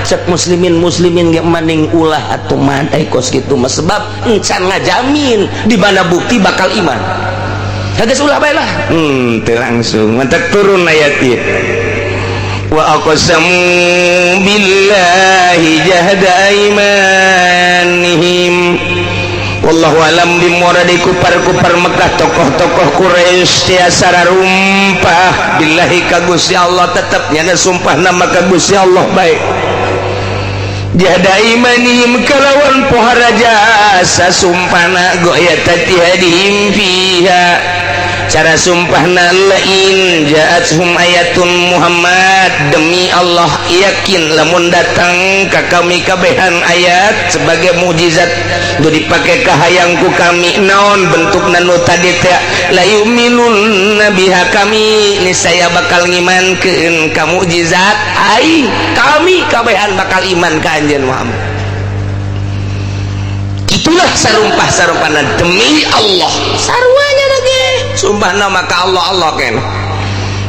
Cek muslimin muslimin ge maning ulah atuh man, eh kos kitu mah, sebab encan ngajamin di mana bukti bakal iman. Geus ulah bae lah. Teu langsung mantak turun ayat ieu, wa aqsamu billahi jahda aimanihim. Wallahu alam bimuradi. Kupar-kupar Mekah, tokoh-tokoh Quraisy tiasa rumpah billahi ka Gusti Allah, tetep nyana sumpah nama ka Gusti Allah baik. Jahda imanihim kalawan pohara jasa sumpahna, goyatati hadihim fiha. Cara sumpahna lain ja'athum ayatun Muhammad, demi Allah yakin lamun datang ka kami kabehan ayat sebagai mukjizat nu dipake kahayangku kami, naon bentukna nu tadi teh, la yu'minun biha, kami niscaya bakal ngimankeun ka mukjizat aing, kami kabehan bakal iman ka anjeun Muhammad. Itulah sarumpah sarumpahna demi Allah, saruanya lagi sumpahna maka Allah Allah kan.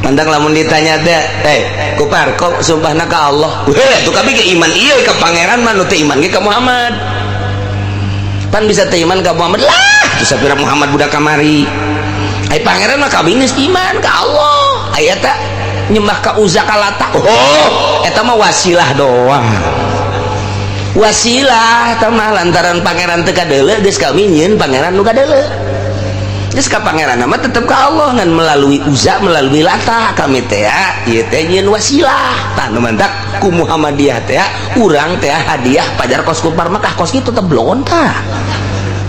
Mandang lamun ditanya teh, eh kupar kok sumpahna ka Allah, weh tuh kami ke iman iya ke pangeran mah, nu teu iman ge ka Muhammad. Pan bisa teu iman ka Muhammad lah tuh, sapira Muhammad budak kamari. Ai pangeran mah kami geus iman ka Allah. Aya ta nyembah ka Uzza, ka Lata? Oh, eta mah wasilah doang, wasilah eta mah. Lantaran pangeran teu kadeuleu, geus kami nyieun pangeran nu kadeuleu. Geus ka pangeran mah tetep ka Allah, ngan melalui Uzza, melalui Lata kami teh ieu teh nyieun wasilah. Tah, nu mantak ku Muhammadiyah teh urang teh hadiah pajar kos kupar Mekah, kos kitu teh blon tah.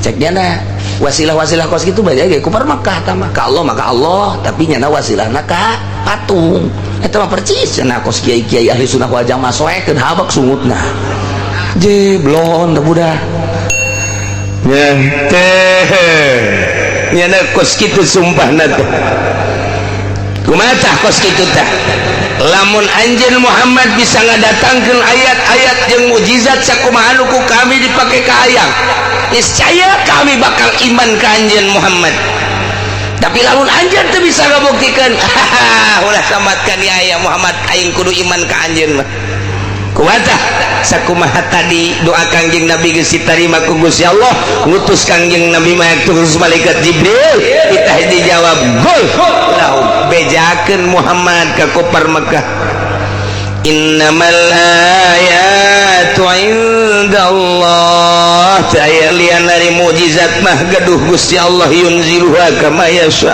Cek nyana wasilah-wasilah kos kitu banyak ge kupar Mekah tah mah. Ka Allah maka Allah, tapi nyana wasilahna ka patung. Eta mah percis cenah kos kiai-kiai ahli sunnah wal jamaah, soekeun habak sungutna. Je blon teh budak. Nya teh nyana kos kitu sumpahna teh. Kumaha tah kos kitu tah? Lamun anjeun Muhammad bisa ngadatangkeun ayat-ayat jeung mukjizat sakumaha nu ku kami dipake kahayang, niscaya kami bakal iman ka anjeun Muhammad. Tapi lamun anjeun teu bisa ngabuktikeun, ulah sambatkan ya ya Muhammad, aing kudu iman ka anjeun mah. Kumaha tah? Sakumaha tadi doa Kangjeng Nabi geus ditarima ku Gusti Allah, ngutus Kangjeng Nabi mah terus malaikat Jibril, ditah dijawab gol lahum, bejakeun Muhammad ka kupar Mekah, innamal ayatu indallah, teu aya lian dari mukjizat mah gaduh Gusti Allah, yunziluha kama yasha.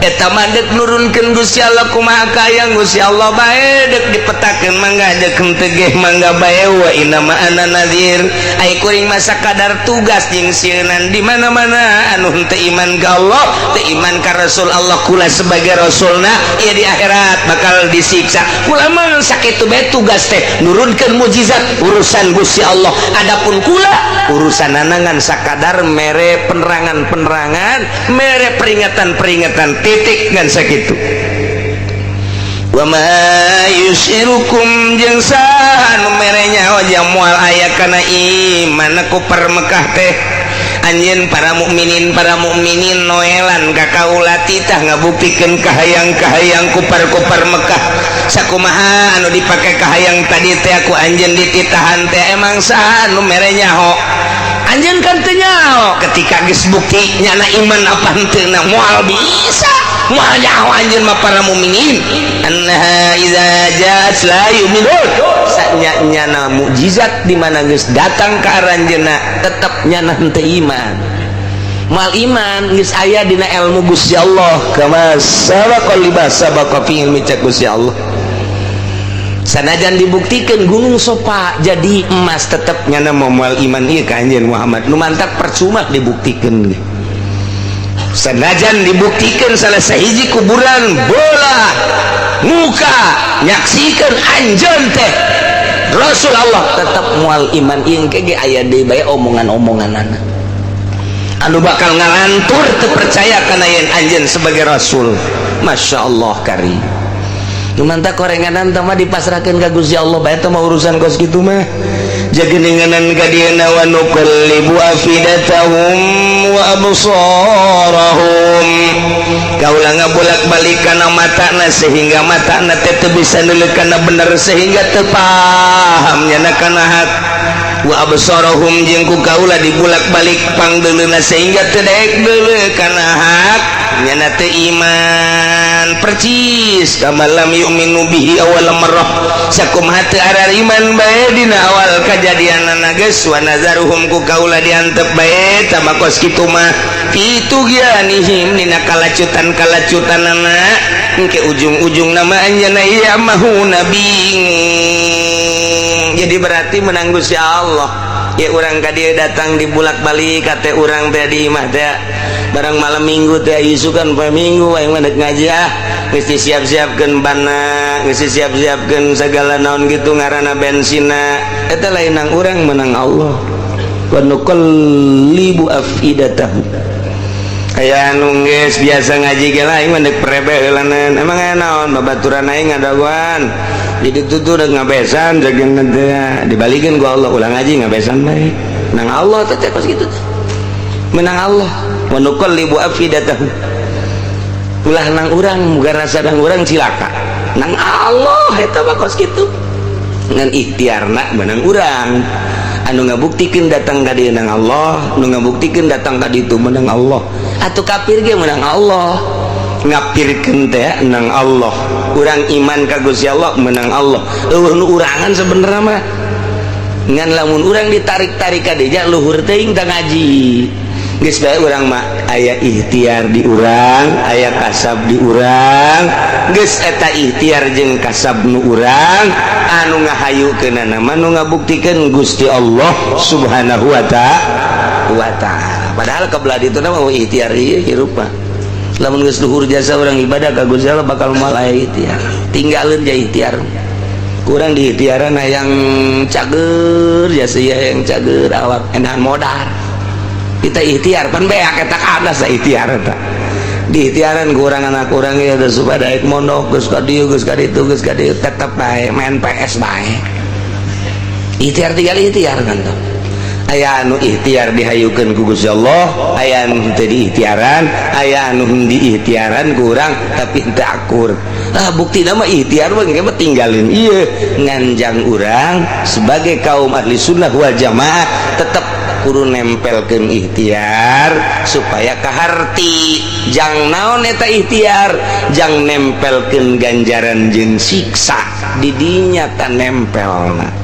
Eta mah dek nurunkeun Gusti Allah kumaha kayang Gusti Allah bae, dek dipetakeun mangga, dek henteu ge mangga bae. Wa inna ma ana nadhir, ai kuring mah sakadar tugas jeung sieunan. Di mana-mana anu henteu iman ka Allah, teu iman ka Rasul Allah, kula sebagai rasulna ieu di akhirat bakal disiksa. Kula mah sakitu bae tugas teh, nurunkeun mukjizat urusan Gusti Allah. Adapun kula urusan ngan sakadar mere penerangan-penerangan, mere peringatan-peringatan, titik, ngan sakitu. Wa ma yusirukum, jeung saha nu mere nyaho moal aya kana iman ku Mekah teh anjeun para mukminin? Para mukminin noelan ka kaula titah ngabuktikeun kahayang-kahayang kupar-kupar Mekah sakumaha anu dipake kahayang tadi teh aku anjeun dititahan teh. Emang saha nu mere nyaho? Anjeun kan teu nyaho ketika geus bukti nyana iman apa henteu na. Moal bisa, moal nyaho anjeun mah para mukminin. Annaha idza ja'at la yu'minun, sanya nyana mukjizat di mana geus datang ka aranjeunna tetep nyana henteu iman, moal iman. Geus aya dina ilmu Gusti Allah, kama sabaqa lima sabaqa fi ilmi, cek Gusti Allah. Sanajan dibuktikan gunung Sopa jadi emas, tetep nyana moal iman ieu ka anjeun Muhammad. Nu mantak percuma dibuktikan. Sanajan dibuktikan salah sahiji kuburan bola muka nyaksikan anjeun teh Rasul Allah, tetap mual iman. Ieu ge aya deui bae omongan-omonganana anu bakal ngalantur teu percaya kana yen anjeun sebagai rasul. Masya Allah kari. Nu mantak korenganan teh mah dipasrahkeun ka Gusti Allah bae teh mah, urusan kos kitu mah. Jageninganan ka dieuna, wa nuqallibu afidatahum wa absarahum, kaula ngabolak-balik kana matana sehingga matana teh teu bisa neuleuk kana bener, sehingga teu paham nyana kana hak. Wa absarahum, jeung ku kaula dibulak-balik pangdeuleuna sehingga teu daek deuleu kana hak, nyana teu iman. Percis kama lam yu'minu bihi awal marrah, sakumaha teu arariman bae dina awal kajadianana geus. Wa nazaruhum, ku kaula diantep bae tama kos kitu mah, fi tughyanihim, dina kalacutan-kalacutanana. Engke ujung-ujung nama anjeunna ya'mahuna, bingung. Jadi berarti menang Gusti Allah ya. Urang ka dieu datang dibulak-balik kate urang teh di imah teh. Barang malam Minggu teh isukan poe Minggu aing mah ngaji ah, geus disiap-siapkeun bana, geus disiap-siapkeun segala naon gitu ngaranna bensina. Eta lain nang urang, menang Allah. Wa nuqallibu afidatahum. Aya anu geus biasa ngaji ge lah, aing mah deuk prebe heulanan. Emang aya naon? Babaturan aing ngadagoan. Di ditu tuh udah ngabesan jagan teh dibalikeun ku Allah, ulang ngaji ngabesan bae. Nang Allah teh kos kitu teh. Menang Allah. Wa nuqallibu afidatahum. Ulah nang urang, muga rasa nang urang cilaka. Nang Allah eta mah kos kitu. Ngan ikhtiarna menang urang. Anu ngabuktikeun datang ka dieu nang Allah, nu ngabuktikeun datang ka ditu menang Allah. Atuh kafir ge menang Allah. Ngapirkeun teh nang Allah. Urang iman ka Gusti Allah menang Allah. Eueuh nu urangan sebenarnya mah. Ngan lamun urang ditarik-tarik ka dinya luhur teuing tah ngaji. Geus bae urang mah aya ikhtiar di urang, aya kasab di urang. Geus eta ikhtiar jeung kasab nu urang anu ngahayukeunana mah nu ngabuktikeun Gusti Allah Subhanahu wa ta'ala. Padahal kebelah ditu mah ikhtiar ieu hirup mah. Lamun geus luhur jasa urang ibadah ka Gusti Allah bakal moal aya ikhtiar. Tinggalkeun ja ikhtiar. Kurang di ikhtiaran yang cager jasa yang cager awak enahan modar. Kita ikhtiar pan beak eta kada sa ikhtiar eta. Di ikhtiaran kurang anak kurang ya geus supaya daek mondok geus ka dieu geus ka ditu geus ka dieu tetep bae main PS bae. Ikhtiar tinggal ikhtiar kan tuh. Aya anu ikhtiar dihayukeun ku Gusti Allah, aya anu teu diikhtiaran, aya anu diikhtiaran kurang tapi teu akur. Ah buktina mah ikhtiar mah engke mah tinggalin ieu nganjang urang sebagai kaum ahli sunnah wal jamaah tetep kudu nempelkeun ikhtiar supaya kaharti. Jang naon eta ikhtiar? Jang nempelkeun ganjaran jeung siksa di dinya ta nempelna.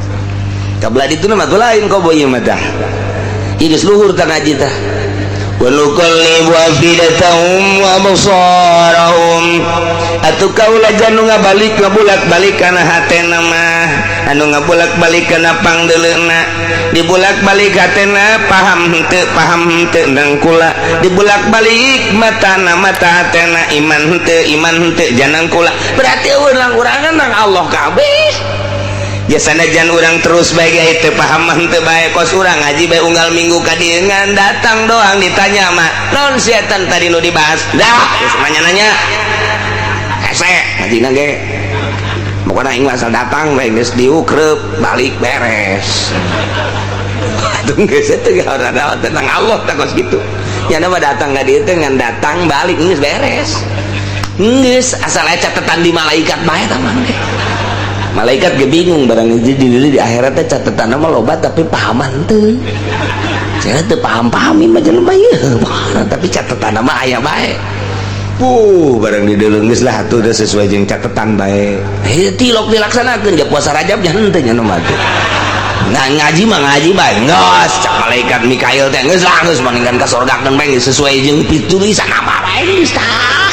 Kabelah ditu mah lain kobo ieu mah tah. Ieu geus luhur tah ngaji tah. Wa nuqallibu afidatahum wa absarahum. Atuh kaula janu ngabalik ngabulak-balik kana hatena mah, anu ngabulak-balik kana pangdeuleuna, dibulak-balik hatena paham henteu paham henteu nang kula, dibulak-balik matana mata hatena iman henteu iman henteu janang kula. Berarti eueuh nang urangan nang Allah kabeh. Biasana jan urang terus bae ge teu paham henteu bae kos urang ngaji bae unggal minggu ka dieu ngan datang doang ditanya mah naon setan tadi nu dibahas dah geus nanya-nanya hese ngajina ge pokona aing mah asal datang bae geus diukreup balik beres. Atuh geus teu ada tentang Allah tah kos kitu nya mah datang ka dieu teh ngan datang balik geus beres geus asal aya catatan di malaikat bae tah mah. Malaikat ge bingung barang di di akhirat teh catatan mah loba tapi pahaman teu. Saya teu paham-paham mah jelema ieu. Tapi catatan mah aya bae. Barang di deuleu geus lah atuh sesuai jeung catatan bae. Tilok dilaksanakeun ja puasa Rajab nya henteu nya nu mah teh. Nah ngaji mah ngaji bae geus cak malaikat Mikail teh geus lah geus mendingan ka sorgakeun bae geus sesuai jeung tulisan apa bae geus tah.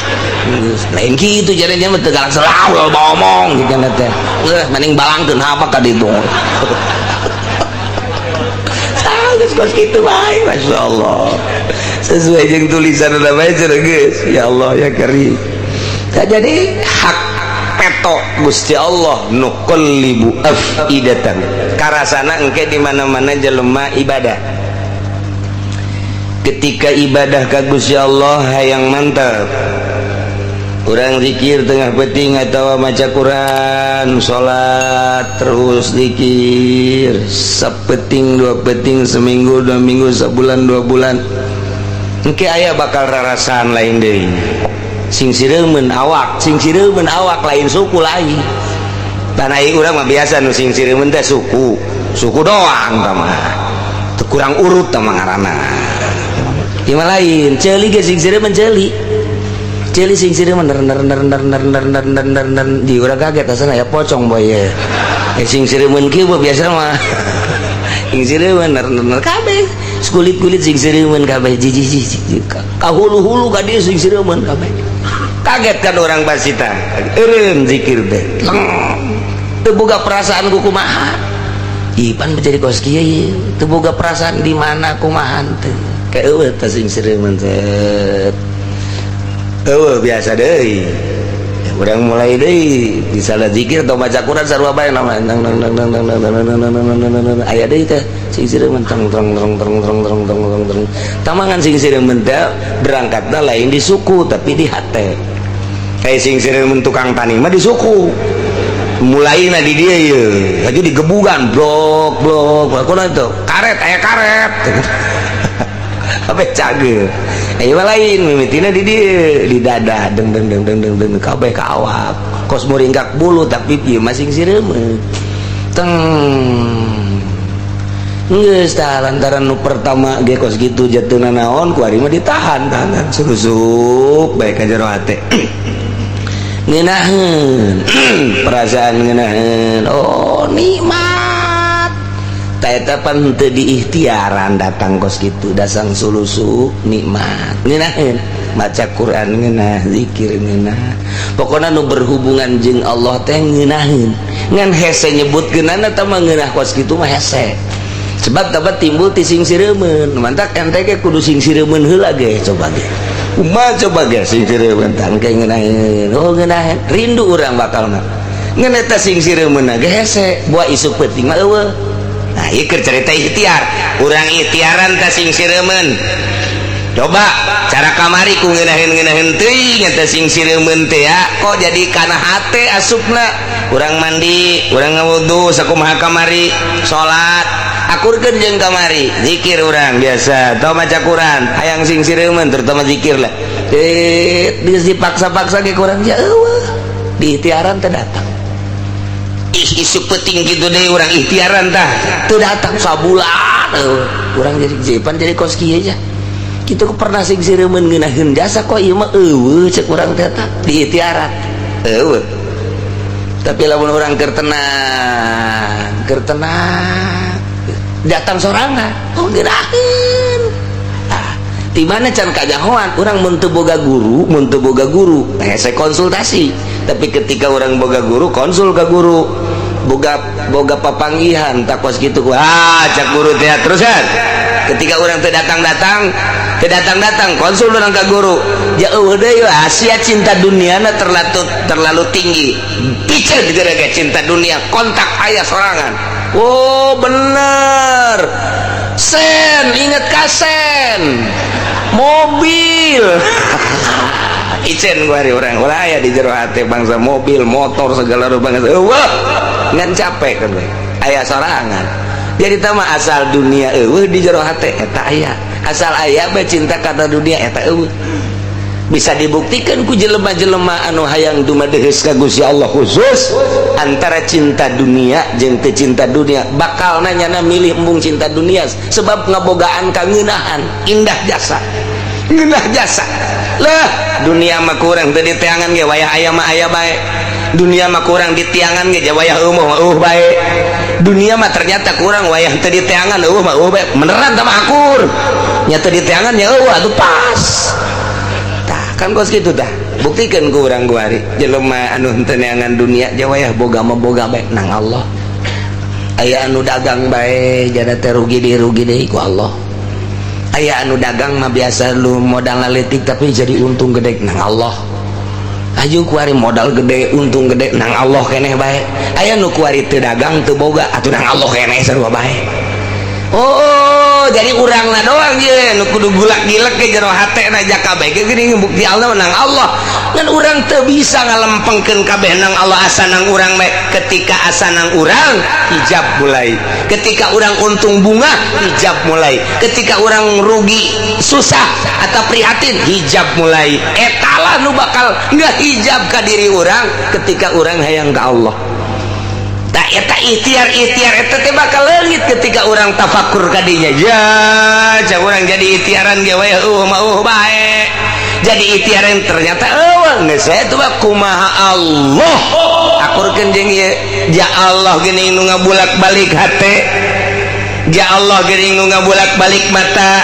Lain kitu jadinya mah teu galak selalu loba omong gitu teh. Geus mending balangkeun apa ka ditu. Tah geus kos kitu bae masyaallah. Sesuai jeung tulisan udah bae geus. Ya Allah ya Karim. Tah jadi hak peto Gusti Allah nuqallibu afidatan. Karasana engke di mana-mana jelema ibadah. Ketika ibadah ka Gusti Allah hayang mantap. Urang zikir tengah peting atau maca Quran, salat terus zikir sapeting dua peting, seminggu dua minggu, sebulan dua bulan. Engke aya bakal rarasaan lain deui. Sing sireumeun awak, sing sireumeun awak lain suku lain. Tanah urang mah biasa nu sing sireumeun teh suku, suku doang tah mah. Teu kurang urut tah mah ngaranna. Ieu mah lain, ceuli ge sing sireumeun ceuli. Ceuli sing sireumeun ner ner ner ner ner ner ner ner ner ner di urang kaget asana ya pocong boy ye. Sing sireumeun kieu biasa mah. Sing sireumeun ner ner kabeh. Kulit-kulit sing sireumeun kabeh jijih jijih. Ka hulu-hulu ka dieu sing sireumeun kabeh. Kaget kan orang pasita. Eureun zikir teh. Teu boga perasaan ku kumaha. Ipan menjadi kos kieu ieu. Teu boga perasaan di mana kumaha teu. Kayak eueuh teh sing sireumeun teh. Eueuh biasa deui. Urang mulai deui misalnya zikir atau baca Quran sarua bae nama nang nang nang nang nang nang nang nang nang nang nang aya deui teh sing sireumeun tong tong tong tong tong tong tong tong tong tamangan. Sing sireumeun teh berangkatna lain di suku, tapi di hate. Kayak sing sireumeun tukang tani mah di suku, mulai na di dia ye aja digebugan blok blok blok itu karet, aya karet apa cager. Ayo lain mimitina di dia, di dada, deng deng deng deng deng deng kabeh ka awak kos muringkak bulu, tapi ieu mah sing sireumeun teng. Geus tah, lantaran nu pertama ge kos kitu jatuhna naon, ku ari mah ditahan tahan susup bae ka jero hate, ngeunaheun perasaan, ngeunaheun, oh nikmat. Eta pan teu diikhtiaran datang kos kitu, dasang sulusu nikmat, ngeunaheun maca Quran, ngeunah zikir, ngeunah pokona nu berhubungan jeung Allah teh ngeunaheun. Ngan hese nyebutkeunana eta mah, ngeunah kos kitu mah hese, sebab dapat timbul ti sing sireumeun. Mantak ente ge kudu sing sireumeun heula ge. Coba ge kumaha, coba ge sing sireumeun tah engke ngeunaheun, oh ngeunaheun, rindu urang bakal mah. Ngan eta sing sireumeun ge hese, buah isuk peuting mah eueuh. Nah, ieu keur cerita ikhtiar. Urang ikhtiaran ka sing sireumeun. Coba cara kamari ku ngeunaheun-ngeunaheun teuing eta sing sireumeun teh ya, kok jadi kana hate asupna. Urang mandi, urang ngawudu sakumaha kamari, salat akurkeun jeung kamari, zikir urang biasa atau maca Quran, hayang sing sireumeun, terutama zikir lah. Eh, dipaksa-paksa ge kurang ya eueuh. Di ikhtiaran teh datang. Ih, isuk penting gitu deh orang ikhtiaran tah teu datang sabulan eueuh. Urang jadi jepan jadi kos kieu aja kitu, pernah sing sireumeun ngeunaheun jasa, kok ieu mah eueuh cek urang teh tah di ikhtiaran eueuh. Tapi lamun urang keur tenang, keur tenang, datang sorangan, oh ngeunaheun. Ah, di mana can kajahoan urang mun teu boga guru, mun teu boga guru hese konsultasi. Tapi ketika orang boga guru, konsul ke guru, boga boga papanggihan takos gitu, ah cak guru teh terus kan. Ketika orang teu datang-datang, teu datang-datang, konsul orang ke guru, jauh deui Asia cinta dunia terlalu terlalu tinggi, piceun gara-gara cinta dunia, kontak ayah sorangan, oh bener sen, inget kasen mobil icen gua hari orang ulah aya di jero hati bangsa mobil motor segala rupa. Eueuh, ngan capek kan aya sorangan. Jadi tama asal dunia eueuh di jero hati eta aya, asal aya bae cinta kata dunia eta eueuh. Bisa dibuktikan ku jelema-jelema anu hayang dumadeheus ka Gusti Allah, khusus antara cinta dunia jeung teu cinta dunia, bakal nanyana milih embung cinta dunia, sebab ngabogaan kangeunahan indah jasa, ngeunah jasa lah. Dunia mah kurang teu diteangan ge, wayah aya mah aya bae. Dunia mah kurang ditiangan ge, wayah eueuh mah eueuh bae. Dunia mah ternyata kurang wayah teu diteangan, eueuh mah eueuh bae. Beneran tah mah akur nya, teu diteangan ya eueuh atuh pas. Tah kan kos kitu tah, buktikan ku urang kuari jelema anu henteu neangan dunia, wayah boga mah boga bae nang Allah. Aya anu dagang bae jada teh rugi deui, rugi deui ku Allah. Aya anu dagang mah biasa lu modal laletik tapi jadi untung gede, nang Allah. Aju kuari modal gede, untung gede, nang Allah keneh bae. Aya nu kuari teu dagang, teu boga, atuh nang Allah keneh sarua bae. Oh, jadi urangna doang ye nu kudu gulak-gilek ke jero hatena kabeh ge geuning bukti Allah nang Allah. Ngan urang teu bisa ngalempengkeun kabeh nang Allah, asa nang urang bae. Ketika asa nang urang, hijab mulai. Ketika urang untung bunga, hijab mulai. Ketika urang rugi, susah atau prihatin, hijab mulai. Etalah nu bakal nggak hijab ka diri urang ketika urang hayang ka Allah. Tak eta ikhtiar, ikhtiar eta teh bakal leungit ketika urang tafakur kadinya ya cak urang jadi ikhtiaran ge we eueuh mah eueuh bae. Jadi ikhtiaran ternyata eueuh geus eta mah kumaha Allah akurkeun jeung ieu. Ya Allah geuning nu ngabulak-balik hate, ya Allah geuning nu ngabulak-balik mata.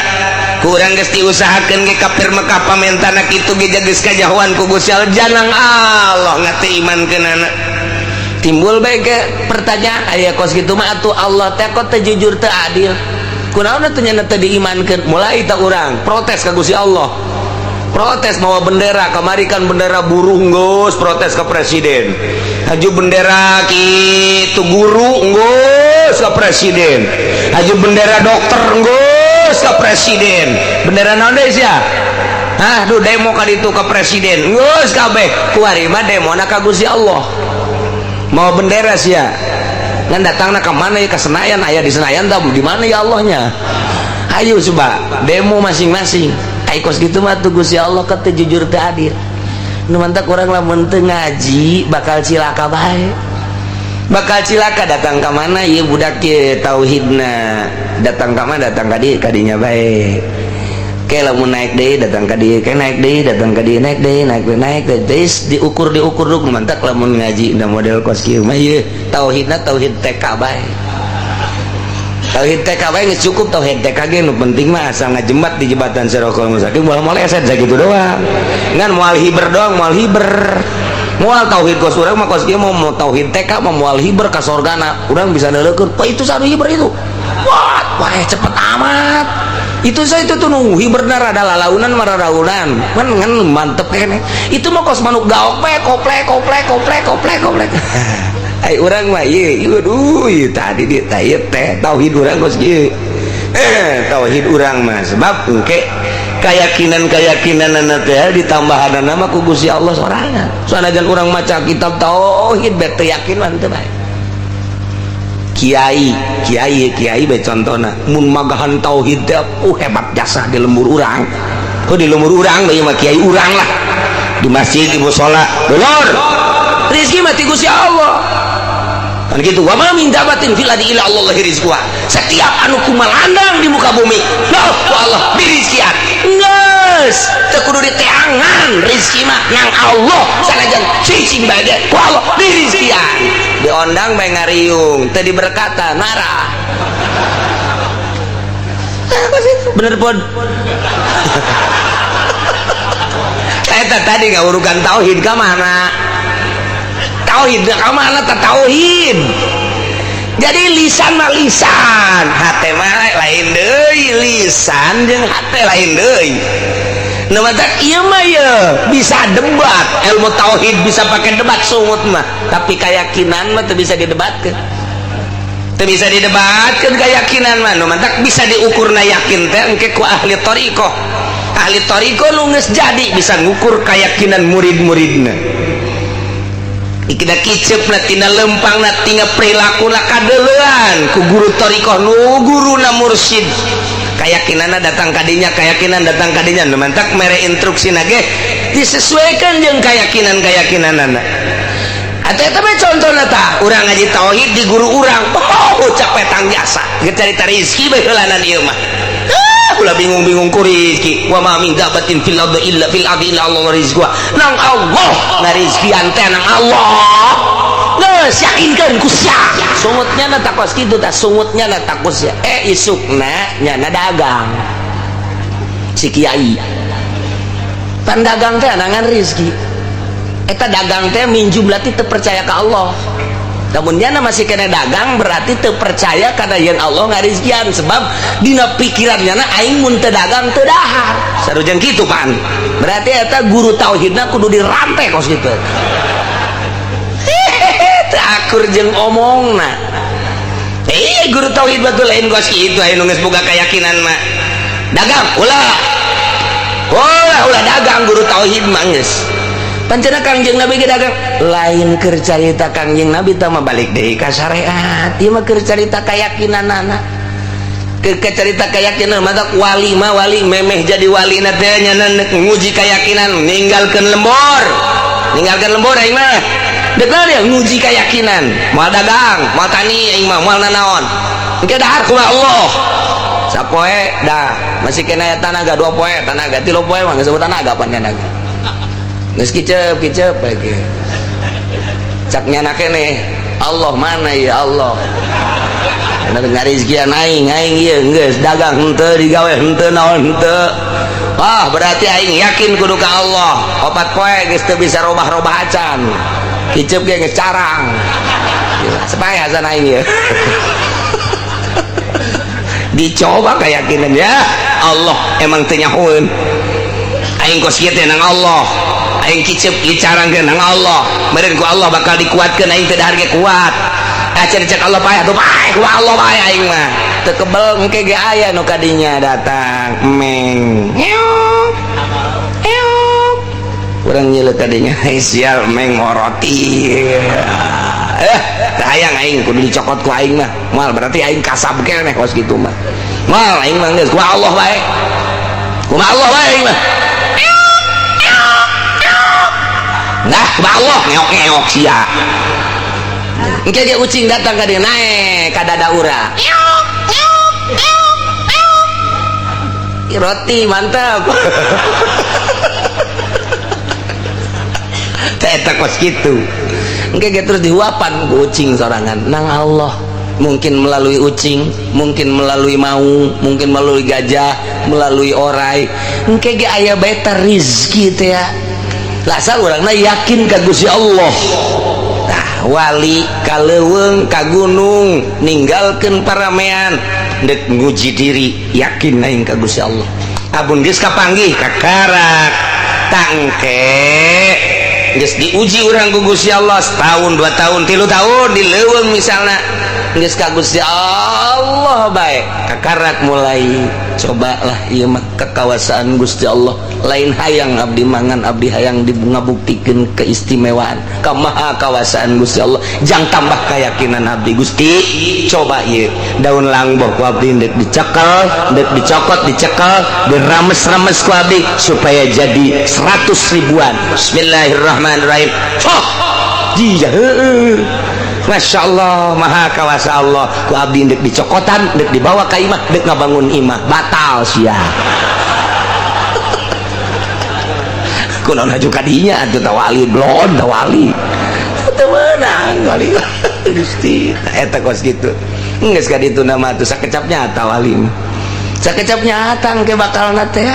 Kurang geus diusahakeun ge kafir Mekah pamentana kitu ge geus kajahoan ku Gusti Allah, janang Allah ngate imankeunana. Timbul bae ke pertanyaan, aya kos kitu mah atuh Allah teh kok teu jujur, teu adil. Kunaon teh nya teu diimankeun? Mulai tak urang protes ka Gusti Allah. Protes mawa bendera, kamari kan bendera buruh geus protes ke presiden. Haju bendera kitu guru geus ke presiden. Haju bendera dokter geus ke presiden. Bendera naon deui sia? Hah, duh demo ka ditu ke presiden. Geus kabeh. Kuari mah demona ka Gusti Allah. Mau bendera sia. Ngan datangna ka mana ya, ke Senayan, aya di Senayan tah di mana ya Allahnya? Ayo coba demo masing-masing. Ai kos kitu mah tuh Gusti Allah ka teu jujur teu adil. Nu mantak urang lamun teu ngaji bakal cilaka bae. Bakal cilaka datang ka mana ieu budak ieu tauhidna. Datang ka mana datang ka dieu kadinya bae. Ke lamun naik deui datang ka dieu, ke naik deui datang ka dieu, naik deui, naik deui, naik deui, diukur diukur duk mantak lamun ngaji na model kos kieu mah ieu tauhidna tauhid TK bae. Tauhid TK bae geus cukup tauhid TK ge nu penting mah asal ngajembat di jembatan Sirotol Mustaqim moal moleset sakitu doang. Ngan moal hiber doang, moal hiber. Moal tauhid kos urang mah kos kieu mau tauhid TK mah moal hiber ka sorgana. Urang bisa neuleukeun, "Pak itu sanu hiber itu." Wah, wah cepet amat. Itu saya itu tuh nunggu hiberna rada lalaunan mararaunan. Man ngan mantep kene. Itu mah kos manuk gaok bae koplek koplek koplek koplek koplek. Ai urang mah ieu, aduh ieu tadi dia teh ieu teh tauhid urang kos kieu. Tauhid urang mah sebab engke keyakinan-keyakinanana teh ditambahanana mah ku Gusti Allah sorangan. Sanajan urang maca kitab tauhid beh teu yakin mah teu bae. Kiai, kiai, kiai bae contona mun magahan tauhid teh hebat jasa di lembur urang. Oh di lembur urang deui mah kiai urang lah. Di masjid di musala, dulur. Rezeki mah ti Gusti Allah. Kan gitu, wa ma min dabatin fil ardi illa Allah rizquha. Setiap anu kumalandang di muka bumi, lah ku Allah dirizkian. Geus, teu kudu diteangan rezeki mah nang Allah sanajan cicing bae ge ku Allah dirizkian. Diondang bae ngariung, teu diberkatan marah. Bener pun. Eta tadi ngawurukan tauhid ka mana? Tauhid ka mana teh tauhid? Jadi lisan mah lisan, hate mah lain deui, lisan jeung hate lain deui. Nu matak ieu mah ye bisa debat, ilmu tauhid bisa pakai debat sungut mah, tapi keyakinan mah teu bisa didebatkeun. Teu bisa didebatkeun keyakinan mah, nu matak bisa diukurna yakin teh engke ku ahli thariqah. Ahli thariqah nu geus jadi bisa ngukur keyakinan murid-muridna. Kita kicep na tina lempang na tina perilaku na kadeleuan ku guru thariqah nu guruna mursyid. Keyakinanna datang kadinya, keyakinan datang kadinya, nu mantak mere instruksi ge disesuaikan jeung keyakinan-keyakinanana. Atuh eta mah contohna tah, urang ngaji tauhid di guru urang, oh capek tang jasa, geus carita rezeki bae heulanan ieu mah. Ulah bingung-bingung ku rezeki. Wa ma min dabatin fil ardi illa fil ardi illa Allah rizquha. Nang Allah ngarizkian teh nang Allah. Geus yakinkeun ku sia. Sungutnya na takos kitu tah, sungutnya na takos sia. Isukna nyana dagang. Si kiai. Pan dagang teh nangan rezeki. Eta dagang teh minjum berarti teu percaya ka Allah. Namun nyana masih kena dagang berarti teu percaya karena yen Allah ngarizkian, sebab dina pikiran nyana aing mun teu dagang teu dahar. Sarujeng kitu pan. Berarti eta guru tauhidna kudu dirantai kos kitu. Hehehe, teu akur jeung omongna. Guru tauhid batur lain kos kitu aya nu geus boga keyakinan mah. Dagang ulah. Ulah ulah dagang guru tauhid mah geus. Pancena Kangjeng Nabi ge dagang lain keur carita Kangjeng Nabi tah mah balik deui ka syariat. Ieu mah keur carita keyakinanana. Keur carita keyakinan mah wali mah wali memeh jadi wali na teh nya nguji keyakinan ninggalkeun lembur. Ninggalkeun lembur aing mah. Deuk dia nguji keyakinan. Moal dagang, moal tani aing mah moal nanaon. Engke dahar kumaha Allah. Sapoe dah masih kena tanaga 2 poe tanaga 3 poe mah geus tanaga pan naga. Geus kicep kicep lagi. Cak nyana keneh Allah mana ya Allah. Ana ngarizkian aing aing ieu geus dagang henteu digawe henteu naon henteu. Wah berarti aing yakin kudu ka Allah. 4 poe geus teu bisa robah-robah acan. Kicep ge geus carang. Supaya hasan aing ieu. Dicoba keyakinan ya Allah emang teu nyahoeun. Aing kos kieu teh nang Allah. Aing kicep dicarangkeun nang Allah. Meureun ku Allah bakal dikuatkeun aing teu dahar ge kuat. Acan cek Allah paeh atuh paeh ku Allah bae aing mah. Teu kebel engke ge aya nu kadinya datang meng. Ngeok. Eok. Urang nyeuleuh kadinya sial meng moroti. Hayang aing kudu dicokot ku aing mah. Moal berarti aing kasab keneh kos kitu mah. Moal aing mah geus ku Allah bae. Ku Allah bae aing mah. Nah, ku Allah ngeok-ngeok sia. Engke ge ucing datang ka dieu naek ka dada urang. Roti mantap. Eta kos kitu. Engke ge terus dihuapan ku ucing sorangan nang Allah. Mungkin melalui ucing, mungkin melalui maung, mungkin melalui gajah, melalui orai. Engke ge aya bae teh rizki teh ya. Lasal urangna yakin ka Gusti Allah. Tah wali ka leuweung ka gunung ninggalkeun paramean deuk nguji diri yakin aing ka Gusti Allah. Abun geus kapanggih kakarak tangke geus diuji urang ku Gusti Allah setahun, 2 tahun, 3 tahun di leuweung misalna geus ka Gusti Allah bae kakarak mulai cobalah ieu mah kekawasaan Gusti Allah lain hayang abdi mangan abdi hayang dingabuktikeun keistimewaan kamaha kawasaan Gusti Allah jang tambah keyakinan abdi Gusti coba ieu daun langboh ku abdi deuk dicekel deuk dicokot dicekel dirames-rames ku abdi supaya jadi 100 ribuan. Bismillahirrahmanirrahim. Oh, jia heueuh. Masya Allah maha kawasa Allah ku abdi deuk dicokotan deuk dibawa ka imah deuk ngabangun imah batal sia. Kunaon haju kadinya atuh tawali blon tawali teu meunang wali Gusti eta kos kitu geus ka ditu nama atuh sakecap nyata wali sakecap nyata engke bakalna teh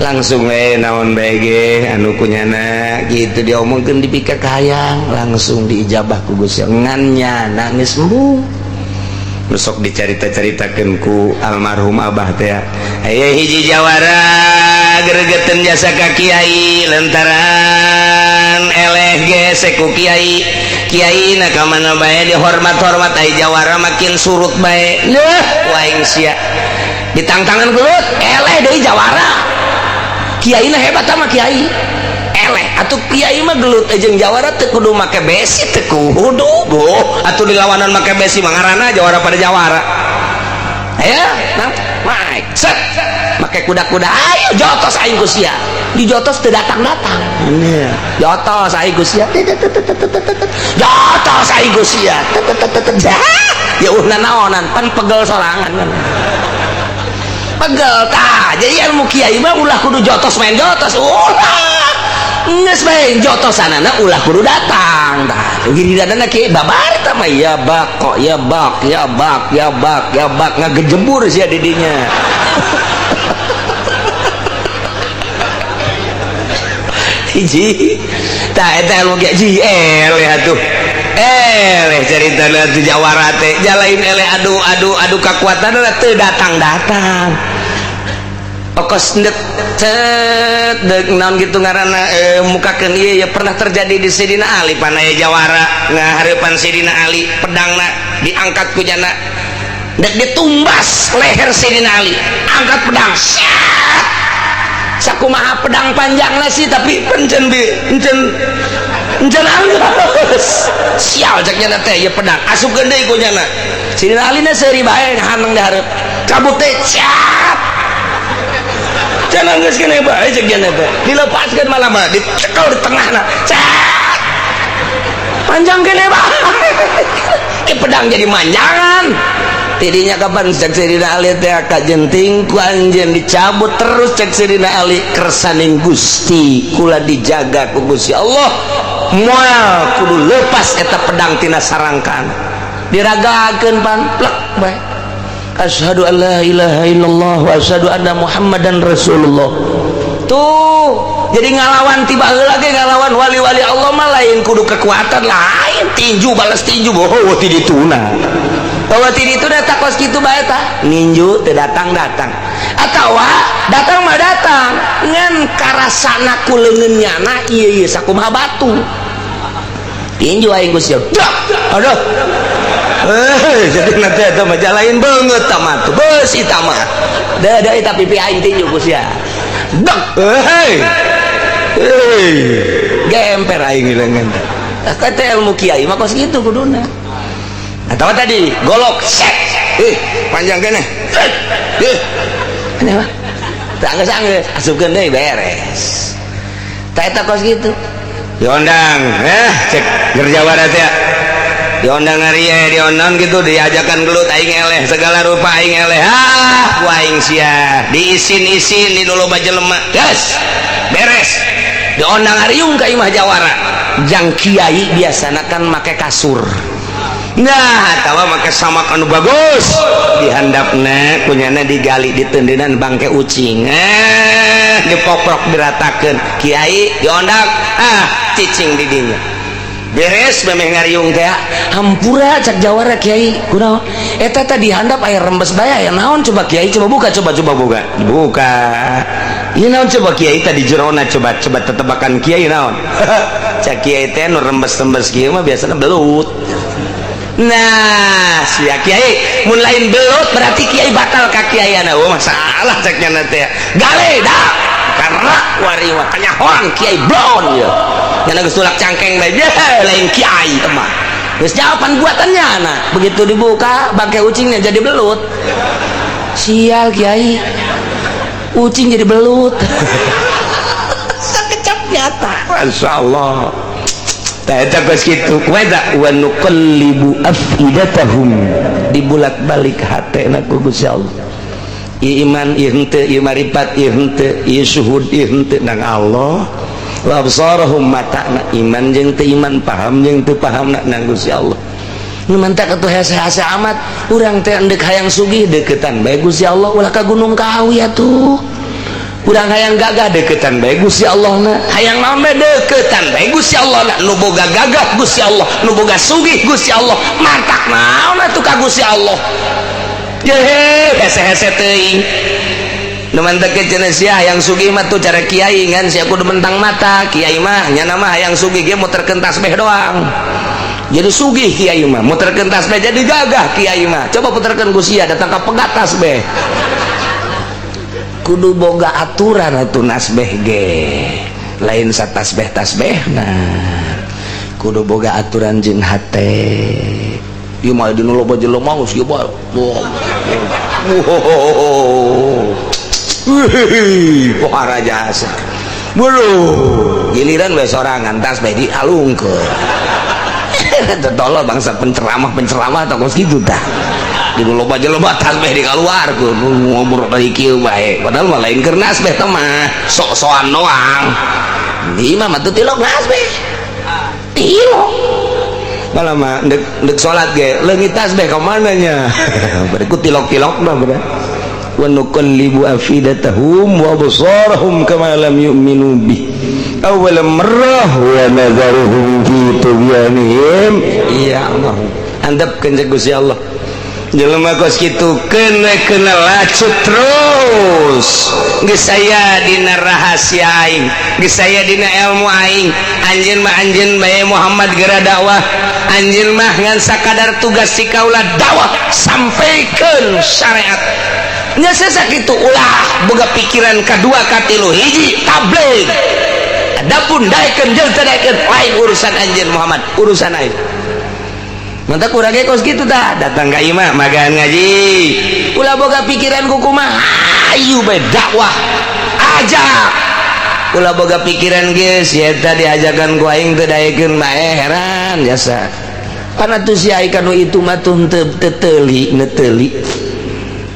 langsung we naon bae ge anu kunyana gitu diomongkeun dipika kahayang langsung diijabah ku Gusti ngan nyana geus embung. Besok dicarita-caritakeun ku almarhum abah teh aya hiji jawara gregeteun jasa ka kiai lantaran eleh gesek ku kiai kiai na ka mana bae dihormat-hormat ai jawara makin surut bae leuh waing sia ditangtangan gelut eleh deui jawara kiai na hebat sama kiai eleh atuh kiai mah gelut jeung jawara teu kudu make besi teu kudu boh atuh dilawanan make besi mah ngaranna jawara pada jawara aya nang naik set make kuda-kuda ayo jotos aing ku sia dijotos teu datang-datang jotos aing ku sia jotos aing ku sia ya uh nanaonan pan pegel sorangan kan pegel tah jadi ilmu kiai mah ulah kudu jotos main jotos ulah geus bae jotosanana ulah kudu datang tah giliranna kiai babar tah mah ya bak kok ya bak ya bak ya bak ya bak ngagejebur sia di dinya. Hiji tah eta ilmu kiai ji eleh atuh eleh caritana atuh jawara teh jalain eleh adu adu adu kakuatanna teu datang-datang okos ndek cet deuk naon kitu ngaranna mukakeun ieu ya pernah terjadi di Sidina Ali panaya jawara ngahareupan Sidina Ali pedangna diangkat ku jana dek ditumbas leher Sidina Ali angkat pedang syat sakumaha pedang panjangna sih tapi pencen bi encen encen alus sial cek nyana teh ieu pedang asupkeun deui ku nyana Sidina Ali na seuri bae haneng di hareup cabut teh syat jangan geus kene bae cek nyana teh dilepaskeun malah mah dicekel di tengahna cet panjang kene bae ke pedang jadi manjangan tidinya kapan cek Sidina Ali teh kajenting ku anjeun dicabut terus cek Sidina Ali kersaning Gusti kula dijaga ku Gusti Allah moal kudu lepas eta pedang tina sarangkan diragakeun pan plek bae asyhadu an la ilaha illallah wa asyhadu anna muhammadan rasulullah. Tuh jadi ngalawan tiba heula ge ngalawan wali-wali Allah mah lain kudu kekuatan lain tinju balas tinju boh ti dituna Bahwa ti ditu da kos kitu bae tah, ninju teu datang-datang atawa datang mah datang ngan karasana ku leungeun nyana ieu ieu sakumaha batu. Tinju aing geus siap. Aduh. Eh, jadi nanti eta mah lain beungeut ta mah tuh. Beusi ta mah. Da da eta pipi aing tinju ku sia. Dek. Hei. Hei. Gemper aing leungeun. Kata ilmu kiai mah kos kitu kuduna. Atau tadi golok set. Eh, panjang keneh. Eh. Aneh mah. Teu anggeus-anggeus, asupkeun deui beres. Tah eta kos kitu. Diondang, eh, cek Gerjawara teh. Diondang ngarie, diondang gitu, diajakan gelut aing eleh, segala rupa aing eleh. Ah, ku aing sia. Diisin-isin di loba jelema. Yes. Beres. Diondang ariung ka imah jawara. Jang kiai biasana kan make kasur. Nah, atawa make samak anu bagus. Dihandapna kunyana digali ditendenan bangke ucing. Eh, dipoprok diratakeun. Kiai diondang, ah, cicing di dinya. Beres memeh ngariung teh, hampura cak jawara, kiai kunaon eta tadi handap air rembes bae, aya naon coba kiai, coba buka, coba coba buka. Buka. Ieu naon coba kiai tadi jerona, coba coba tetebakan kiai naon? Cak kiai teh nu rembes-rembes kieu mah biasanya belut. Nah, sia kiai, mun lain belut berarti kiai batal ka kiaiana. Oh, masalah cek nya teh. Gale dah. Karena wari mah kanyahoan kiai blon ya. Nyana geus tulak cangkeng bae lain kiai mah. Geus jawaban buatannya nah. Begitu dibuka bangke ucingnya jadi belut. Sial kiai. Ucing jadi belut. Sakecap nyata. Masya Allah. Eta geus kitu. Wa nuqallibu afidatahum, dibulak-balik hatena ku Gusti Allah. Ieu iman ieu henteu, ieu maripat ieu henteu, ieu syuhud ieu henteu nang Allah. Wa absarahum, matana iman jeung teu iman, paham jeung teu paham nang Gusti Allah. Nu mantak atuh hese-hese amat urang teh endek hayang sugih deketan bae Gusti Allah, ulah ka Gunung Kawi atuh. Urang hayang gagah deketan bae Gusti Allah na, hayang naon bae deketan bae Gusti Allah na. Nu boga gagah Gusti Allah, nu boga sugih Gusti Allah, mantak naon atuh ka Gusti Allah. Yehe, hese-hese teuing. Nu mantak cenah sia hayang sugih mah tuh cara kiai ngan sia kudu mentang mata. Kiai mah nyana mah hayang sugih ge muterkeun tasbih doang. Jadi sugih kiai mah muterkeun tasbih, jadi gagah kiai mah. Coba puterkeun ku sia datang ka pegat tasbih. Kudu boga aturan atuh nasbeh ge. Lain satasbeh tasbeh nah. Kudu boga aturan jeung hate. Ieu mah dina loba jelema geus ieu bae. Wow. Wih, pohara jasa. Bulu, giliran bae sorangan tasbeh dialungkeun. Tolol bangsa penceramah-penceramah atau kos kitu tah. Di loba jelema tasbeh dikaluarkeun, ngobrol dari kieu bae. Padahal mah lain keur nasbeh teh mah, sok-sokan doang. Di imah mah teu tilok nasbeh. Tilok. Malah mah ndek ndek salat ge leungit tasbeh ka mana nya? Berikut tilok-tilok mah bener. Wa nuqallibu afidatahum wa absarahum kama lam yu'minu bih awwal marrah wa nadharuhum fi tughyanihim. Iya Allah, handapkeun cek Gusti Allah. Jelema kos kitu kena kena lacut terus. Geus aya dina rahasia aing, geus aya dina ilmu aing. Anjeun mah anjeun bae Muhammad geura dakwah. Anjeun mah ngan sakadar tugas si kaula dakwah, sampaikeun syariat. Nya sakitu, ulah boga pikiran kadua katilu, hiji tabligh. Adapun daekeun jeung teu daekeun lain urusan anjeun Muhammad, urusan aing. Mantap kurang kos gitu dah Datang ka imah magan ngaji. Ulah boga pikiran kumaha, ayu bae dakwah aja. Ulah boga pikiran geus ya tadi diajakan ku aing teu daekeun bae, heran jasa. Pan atuh si ai kanu itu mah tuh teu teuli neteuli.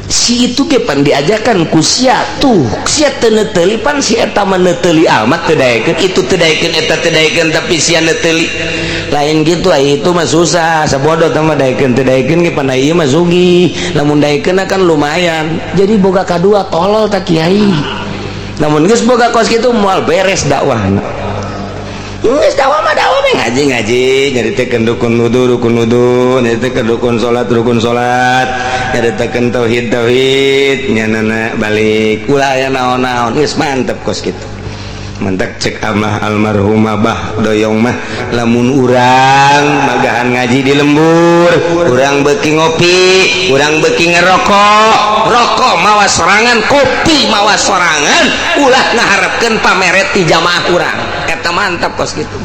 Si itu ge pan diajakan ku sia tuh sia teu neteuli, pan si eta mah neteuli amat teu daekeun, itu teu daekeun, eta teu daekeun, tapi sia neteuli. Lain gitu ai itu mah susah sabodo teh mah, daekeun teu daekeun ge pan ieu mah sugih, lamun daekeun kan lumayan. Jadi boga kadua tolol tak kiai. Namun geus boga kos kitu moal beres dakwahna. Geus dakwah mah dakwah we, ngaji ngaji, nyaritakeun rukun wudu rukun wudu, nyaritakeun rukun salat rukun salat, nyaritakeun tauhid tauhid, nyanana balik ulah aya naon-naon, geus mantep kos kitu. Mentak cek amah almarhum Abah Doyong mah, lamun urang magahan ngaji di lembur, urang beuki ngopi, urang beuki ngerokok, rokok mawa sorangan, kopi mawa sorangan, ulah ngaharepkeun pameret ti jamaah urang. Eta mantap kos kitu.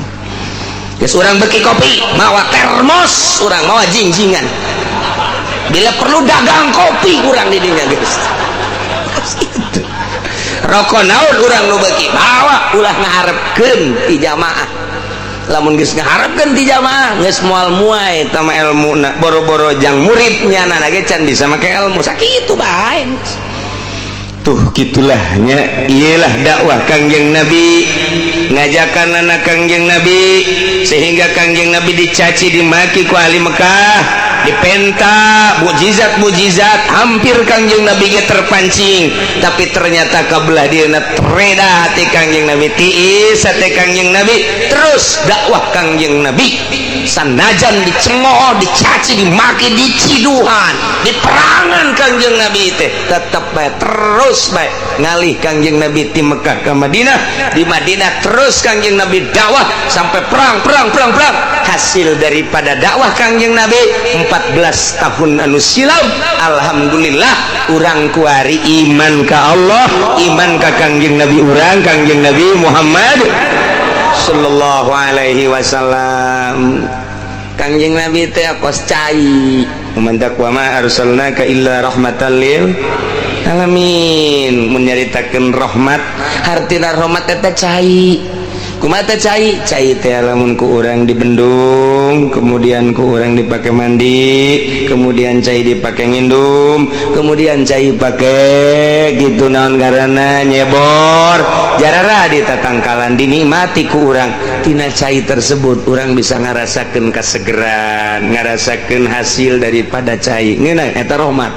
Geus urang beuki kopi mawa termos, urang mawa jingjingan, bila perlu dagang kopi urang di dinya geus. Kos kitu. Rokok naon urang nu beuki bawa, ulah ngaharepkeun ti jamaah. Lamun geus ngaharepkeun ti jamaah, geus moal muai eta mah elmuna, boro-boro jang muridnya nana ge can bisa make ilmu sakitu bae. Tuh gitulahnya, iyalah dakwah Kangjeng Nabi, ngajakan anak Kangjeng Nabi sehingga Kangjeng Nabi dicaci dimaki ku ahli Mekah, dipenta mujizat-mujizat, hampir Kangjeng Nabi ge terpancing, tapi ternyata kabelah dieuna tereda hati Kangjeng Nabi, tiis hati Kangjeng Nabi, terus dakwah Kangjeng Nabi sanajan dicemooh, dicaci, dimaki, diciduhan, diperangan Kangjeng Nabi teh tetep bae terus bae ngalih Kangjeng Nabi ti Mekah ke Madinah, di Madinah terus Kangjeng Nabi dakwah sampai perang perang perang perang. Hasil daripada dakwah Kangjeng Nabi 14 tahun anu silam, alhamdulillah urang kuari iman ka Allah, iman ka Kangjeng Nabi urang, Kangjeng Nabi Muhammad sallallahu alaihi wasallam. Kangjeng Nabi teh kos cai, mantak wa ma arsalnaka illa rahmatan lil alamin, menyaritakeun rahmat, hartina rahmat eta cai. Kumaha teh cai? Cai teh lamun ku urang dibendung, kemudian ku urang dipake mandi, kemudian cai dipake ngindum, kemudian cai pake gitu naon ngaranna nyebor, jarara di tatangkalan dinikmati ku urang. Tina cai tersebut urang bisa ngarasakeun kasegeran, ngarasakeun hasil daripada cai. Ngeunah eta rahmat.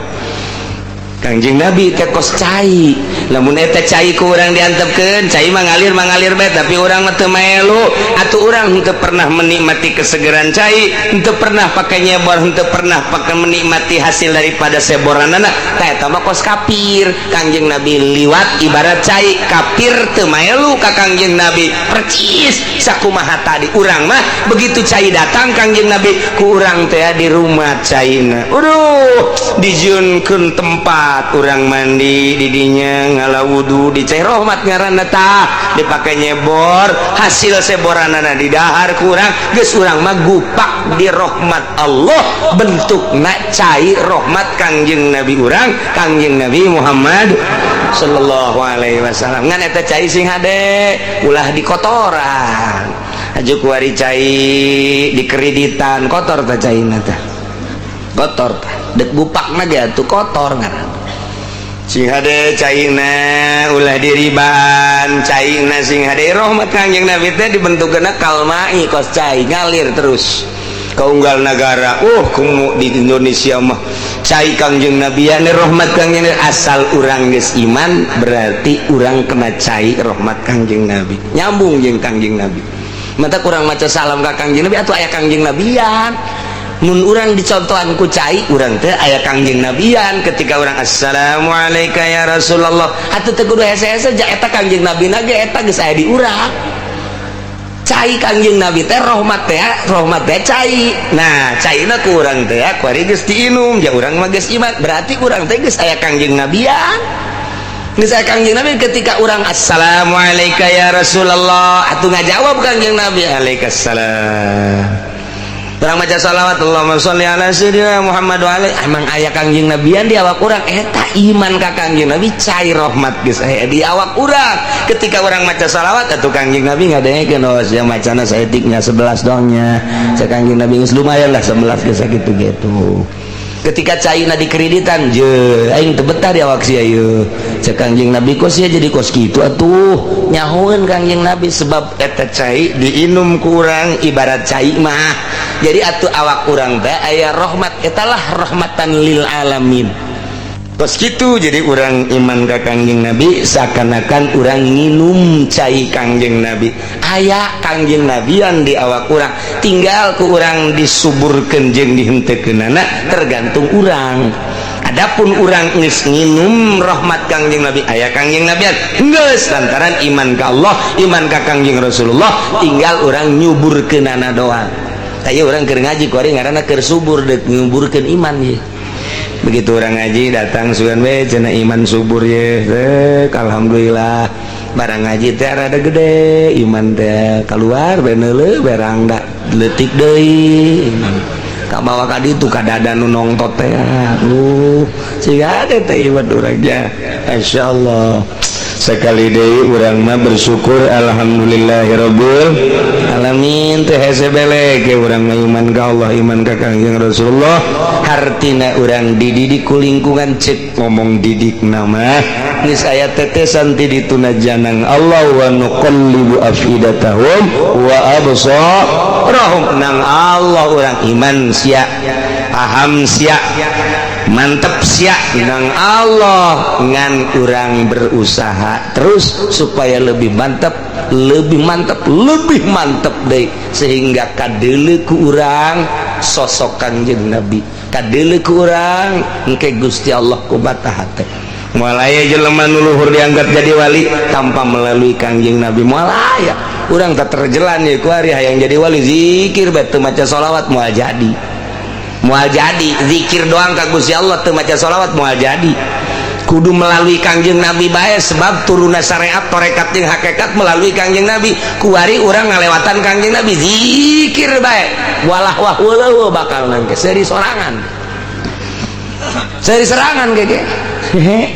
Kangjeng Nabi teh kos cai, lamun eta cai ku urang diantepkeun, cai mah ngalir mangalir bae, tapi urang mah teu maelu, atuh urang henteu pernah menikmati kesegeran cai, henteu pernah pake nyebor, henteu pernah pake menikmati hasil daripada seboranana, tah eta mah kos kafir. Kangjeng Nabi liwat ibarat cai, kafir teu maelu ka Kangjeng Nabi percis sakumaha tadi. Urang mah begitu cai datang Kangjeng Nabi ku urang teh di rumah caina, aduh dijieunkeun tempat urang mandi didinya, ngala wudu di cai rahmat ngaranna tah, dipake nyebor, hasil seboranana didahar ku urang, geus urang mah gupak di rahmat Allah, bentukna cai rahmat Kangjeng Nabi urang, Kangjeng Nabi Muhammad sallallahu alaihi wasallam. Ngan eta cai sing hade ulah dikotoran, aju kuari cai dikreditan kotor tah caina tah, kotor tah, dek gupakna ge atuh kotor ngaran. Sing hade caina ulah diriban, caina sing hade rahmat Kangjeng Nabi teh dibentukna kalmai kos cai ngalir terus ka unggal nagara. Kumu di Indonesia mah cai Kangjeng Nabi ane rahmat Kangjeng Nabi, asal urang geus iman berarti urang kena cai rahmat Kangjeng Nabi, nyambung jeung Kangjeng Nabi. Mata kurang maca salam ka Kangjeng Nabi atuh aya Kangjeng Nabian. Mun urang dicontohan ku cai, urang teh aya Kangjeng Nabian. Ketika urang assalamualaikum ya Rasulullah, atuh teu kudu hese-hese ja eta Kangjeng Nabi na ge eta geus aya di urang. Cai Kangjeng Nabi teh rahmat teh, rahmat teh cai. Nah, caina ku urang teh kuari geus diinum, ja urang mah geus iman, berarti urang teh geus aya Kangjeng Nabian. Geus aya Kangjeng Nabi ketika urang assalamualaikum ya Rasulullah, atuh ngajawab Kangjeng Nabi alaikassalam. Urang maca salawat Allahumma sholli ala sayyidina Muhammad wa alaihi, emang aya Kangjeng Nabian di awak urang, eta iman ka Kangjeng Nabi cai rahmat geus aya di awak urang. Ketika urang maca salawat atuh Kangjeng Nabi ngadengekeun, oh sia macana saeutiknya 11 dongnya. Cek Kangjeng Nabi geus lumayan lah 11 geus sakitu gitu. Ketika caina dikreditan je aing teu betah di awak sia ieu. Cek Kangjeng Nabi kos sia jadi kos kitu atuh. Nyahoeun Kangjeng Nabi sebab eta cai diinum ku urang ibarat cai mah. Jadi atuh awak urang teh aya rahmat, etalah rahmatan lil alamin. Tos gitu, jadi urang iman ka Kangjeng Nabi seakan-akan urang nginum cai Kangjeng Nabi. Aya Kangjeng Nabian di awak urang, tinggal ku urang disuburkeun jeung dihenteukeunana, tergantung urang. Adapun urang geus nginum rahmat Kangjeng Nabi, aya Kangjeng Nabian geus lantaran iman ka Allah, iman ka Kangjeng Rasulullah, tinggal urang nyuburkeunana doang. Taya urang keur ngaji kuari ngaranna keur subur, deuk nyuburkeun iman ye. Begitu urang ngaji datang, sugan we cenah iman subur ye. Rek, alhamdulillah barang ngaji teh rada gede iman teh, keluar beneule berang da leutik deui iman kabawa ka ditu ka dada nu nongtot teh. Siga teh iman urangnya. Masyaallah, sekali deui urang mah bersyukur, alhamdulillahirabbil alamin. Teh hese belek ge urang mah iman ka Allah, iman ka Kangjeng Rasulullah. Hartina urang dididik ku lingkungan, cek ngomong didik nama geus aya tetesan ti dituna janang Allah, wa nuqallibu afidatahum wa absarahum. Nang Allah urang iman sia, paham sia, mantep sia nang Allah, ngan urang berusaha terus supaya lebih mantep, lebih mantep, lebih mantep deh, sehingga kadele ku urang sosok Kangjeng Nabi, kadele ku urang engke Gusti Allah ku mata hate. Moal aya jelema nu luhur dianggap jadi wali tanpa melalui Kangjeng Nabi, moal aya. Urang tak terjelan ya ku ari hayang jadi wali, zikir bae teu maca sholawat moal jadi. Moal jadi zikir doang ka Gusti Allah teu maca sholawat, moal jadi. Kudu melalui Kangjeng Nabi bae, sebab turunna syariat, torekat jeung hakikat melalui Kangjeng Nabi. Kuari urang ngalewatan Kangjeng Nabi, zikir bae walah wah weuh, bakal nangke seri sorangan, seri serangan keke hehe,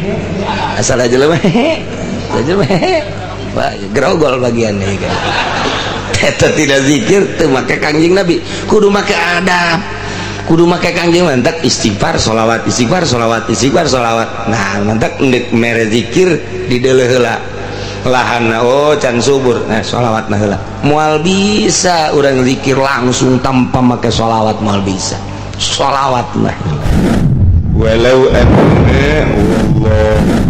asal aja mah hehe aja mah hehe. Wah, grogol bagian nih kan eta tidak zikir teu make Kangjeng Nabi. Kudu make adab, kudu make Kangjeng. Mantak istighfar, sholawat, istighfar, sholawat, istighfar, sholawat. Nah, mantak ndek mere zikir di deuleuh heula lahan, oh can subur, nah sholawat nah heula. Moal bisa urang zikir langsung tanpa make sholawat, moal bisa. Sholawat lah. Walau anna wallah.